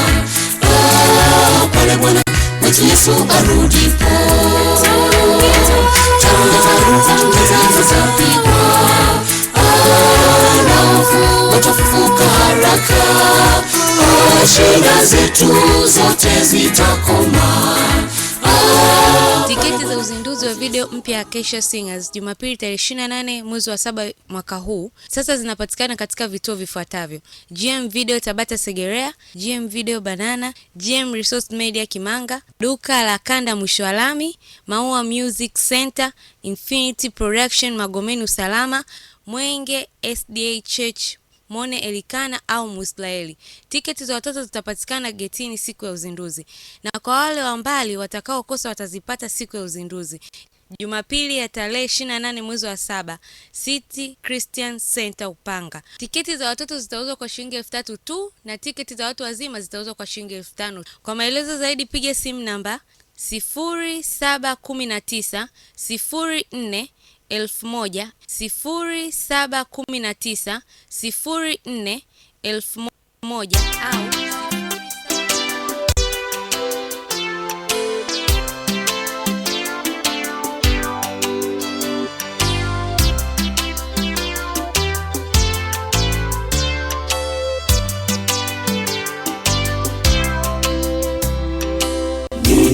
pale Bwana wetu Yesu arudipo. Tarumbeta zitapigwa, na wafu watafufuka haraka. Shida zetu zote zitakoma. Tiketi za uzinduzi wa video mpya ya Kesha Singers Jumapili tarehe 28 mwezi wa 7 mwaka huu sasa zinapatikana katika vituo vifuatavyo: GM Video Tabata Segerea, GM Video Banana, GM Resource Media Kimanga, duka la Kanda mwisho wa lami, Maua Music Center, Infinity Production Magomeni Usalama, Mwenge SDA Church Mone Elikana au Muislaeli. Tiketi za watoto zitapatikana getini siku ya uzinduzi, na kwa wale wa mbali watakaokosa watazipata siku ya uzinduzi Jumapili ya tarehe 28 mwezi wa 7, City Christian Center Upanga. Tiketi za watoto zitauzwa kwa shilingi 3000 tu na tiketi za watu wazima zitauzwa kwa shilingi 5000. Kwa maelezo zaidi piga simu namba 0719 04 1000, 0719 04 1000 au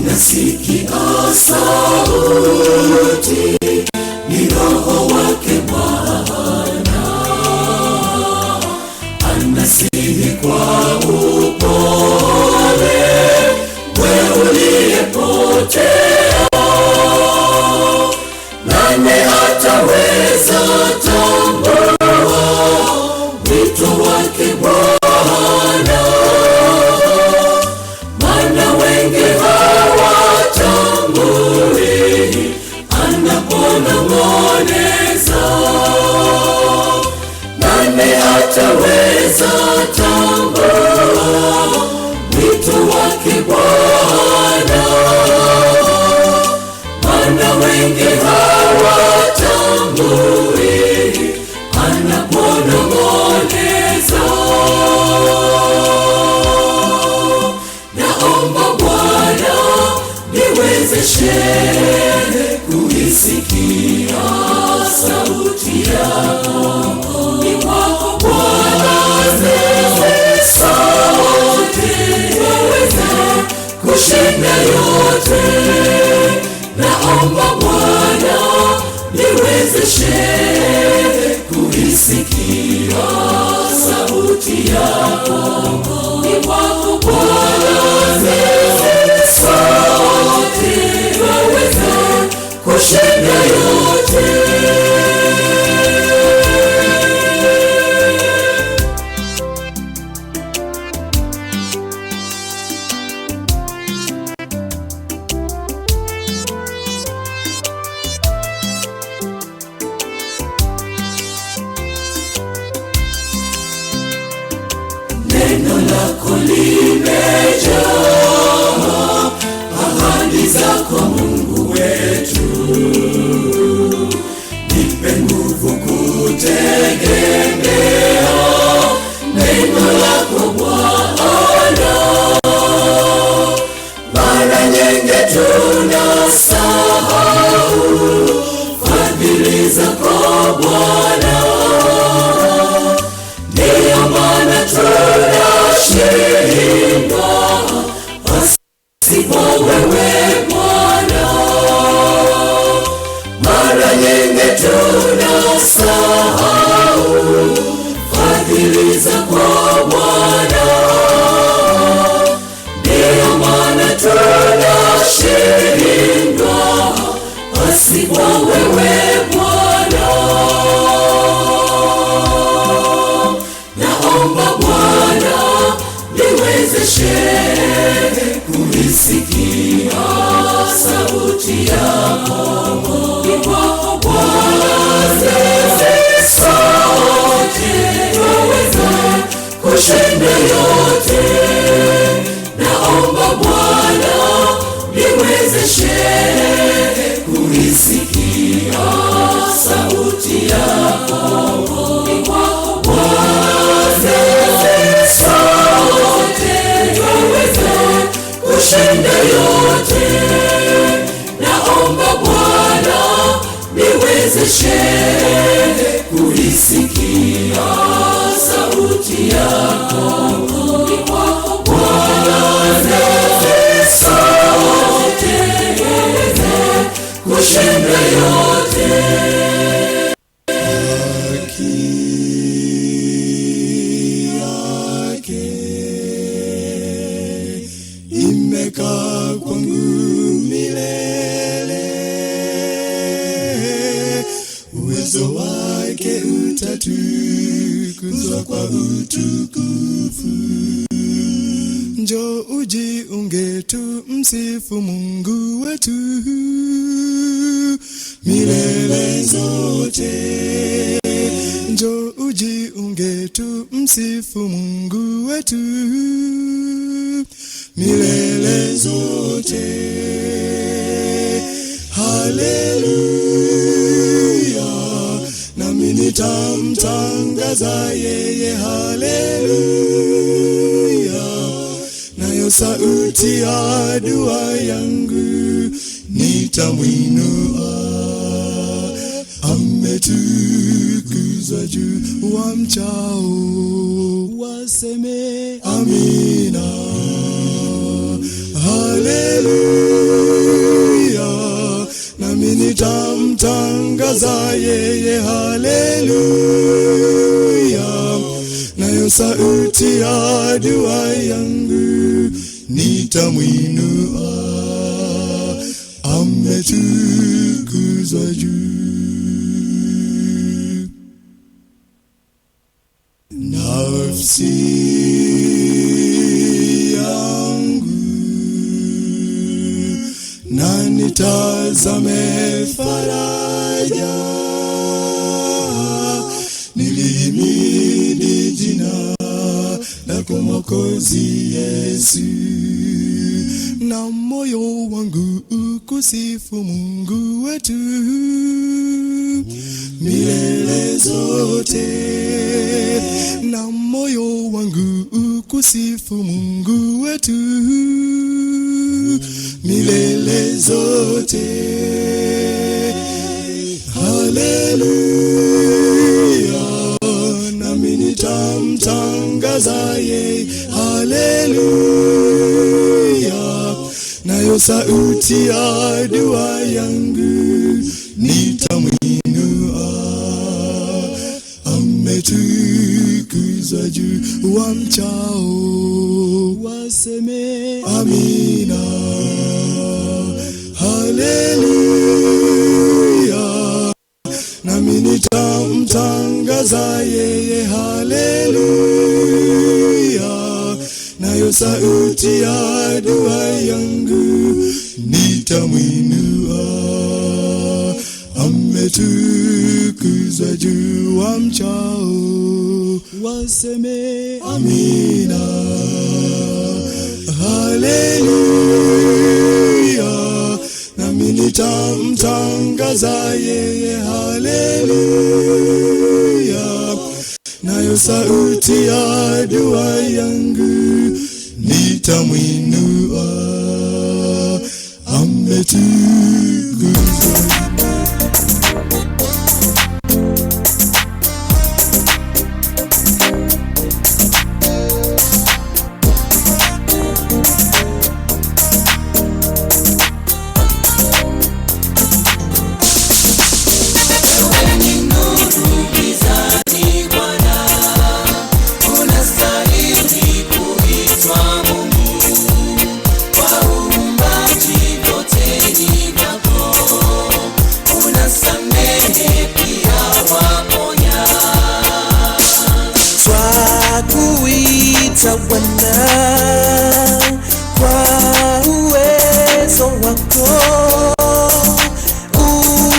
Ninasikia sauti, ni Roho wake Bwana anasihi kwa upole, wewe uliyepotea, nani ataweza tambua wito wake Bwana? Maana wengi hawatambui anaponong'oneza. Nani ataweza tambua wito wake Bwana? Maana wengi hawatambui anaponong'oneza. Naomba Bwana niwezeshe kuisikia sauti yako. Ni kwako Bwana sote twaweza kushinda yote. Naomba Bwana niwezeshe kuisikia sauti yako. Ni kwako Bwana sote twaweza kushinda yote. Neno lako limejaa ahadi zako Mungu wetu, nipe nguvu kutegemea neno lako Bwana. Mara nyingi tunasahau fadhili zako Bwana, ndiyo maana tunashindwa pasipo wewe Bwana. Mara nyingi tunasahau fadhili zako Bwana, ndiyo maana tunashindwa pasipo wewe Bwana. Naomba Bwana niwezeshe kuisikia sauti yako. Ni kwako Bwana sote twaweza kushinda yote. Naomba Bwana niwezeshe kuisikia sauti yako. Ni kwako Bwana sote twaweza kushinda yote. Naomba Bwana niwezeshe kuisikia sauti yako. Ni kwako Bwana sote twaweza kushinda yote. Haki yake imekaa kwangu milele, uwezo wake utatukuzwa kwa utukufu. Njoo ujiunge tu msifu Mungu wetu milele zote. Njoo ujiunge tu msifu Mungu wetu milele zote. Haleluya. nami nitamtangaza yeye, haleluya. Nayo sauti ya dua yangu nitamwinua, ametukuzwa juu, wamchao waseme amina. Haleluya, nami nitamtangaza yeye, haleluya. Nayo sauti ya dua yangu nitamwinua, ametukuzwa juu. Nafsi yangu na nitazame faraja, nilihimidi jina lako Mwokozi Yesu, na moyo wangu ukusifu Mungu wetu milele zote, na moyo wangu ukusifu Mungu wetu milele zote. Haleluya, nami nitamtangaza yeye, haleluya. Nayo sauti ya dua yangu nitamwinua, ametukuzwa juu, wamchao waseme amina. Haleluya, nami nitamtangaza yeye, haleluya. Nayo sauti ya dua yangu nitamwinua, ametukuzwa juu, wamchao waseme amina. Haleluya, nami nitamtangaza yeye, haleluya. Nayo sauti ya dua yangu nitamwinua, ametukuzwa. Twakuita Bwana kwa uwezo wako,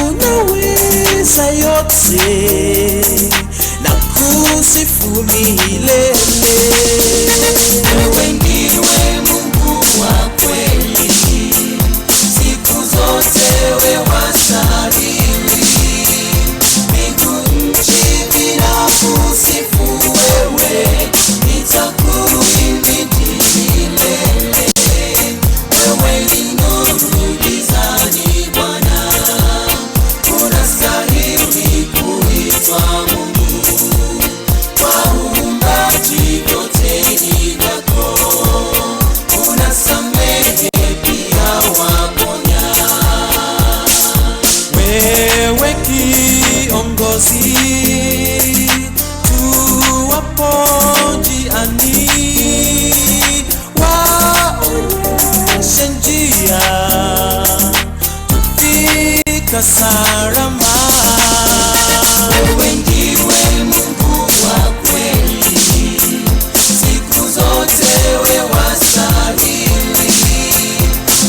unaweza yote na kusifu milele. Wewe ndiwe Mungu wa kweli, siku zote wewe wastahili. Mbingu nchi vinakusifu wewe, nitakuhimidi milele. Wewe ni nuru gizani Bwana, unastahili kuitwa Mungu. Kwa uumbaji vyote ni vyako, unasamehe pia waponya. Wewe kiongozi, tuwapo njiani, waonyeshe njia, tufika salama. Wewe ndiwe Mungu wa kweli, siku zote wewe wastahili.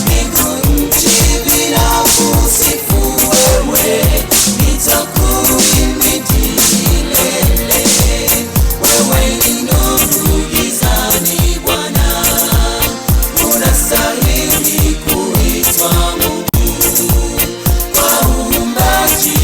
Mbingu nchi vinakusifu wewe, nitakuhimidi milele. Wewe ni nuru gizani Bwana, unastahili kuitwa Mungu. Kwa uumbaji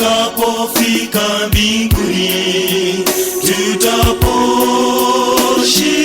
Tutakapofika mbinguni, tutaposhinda.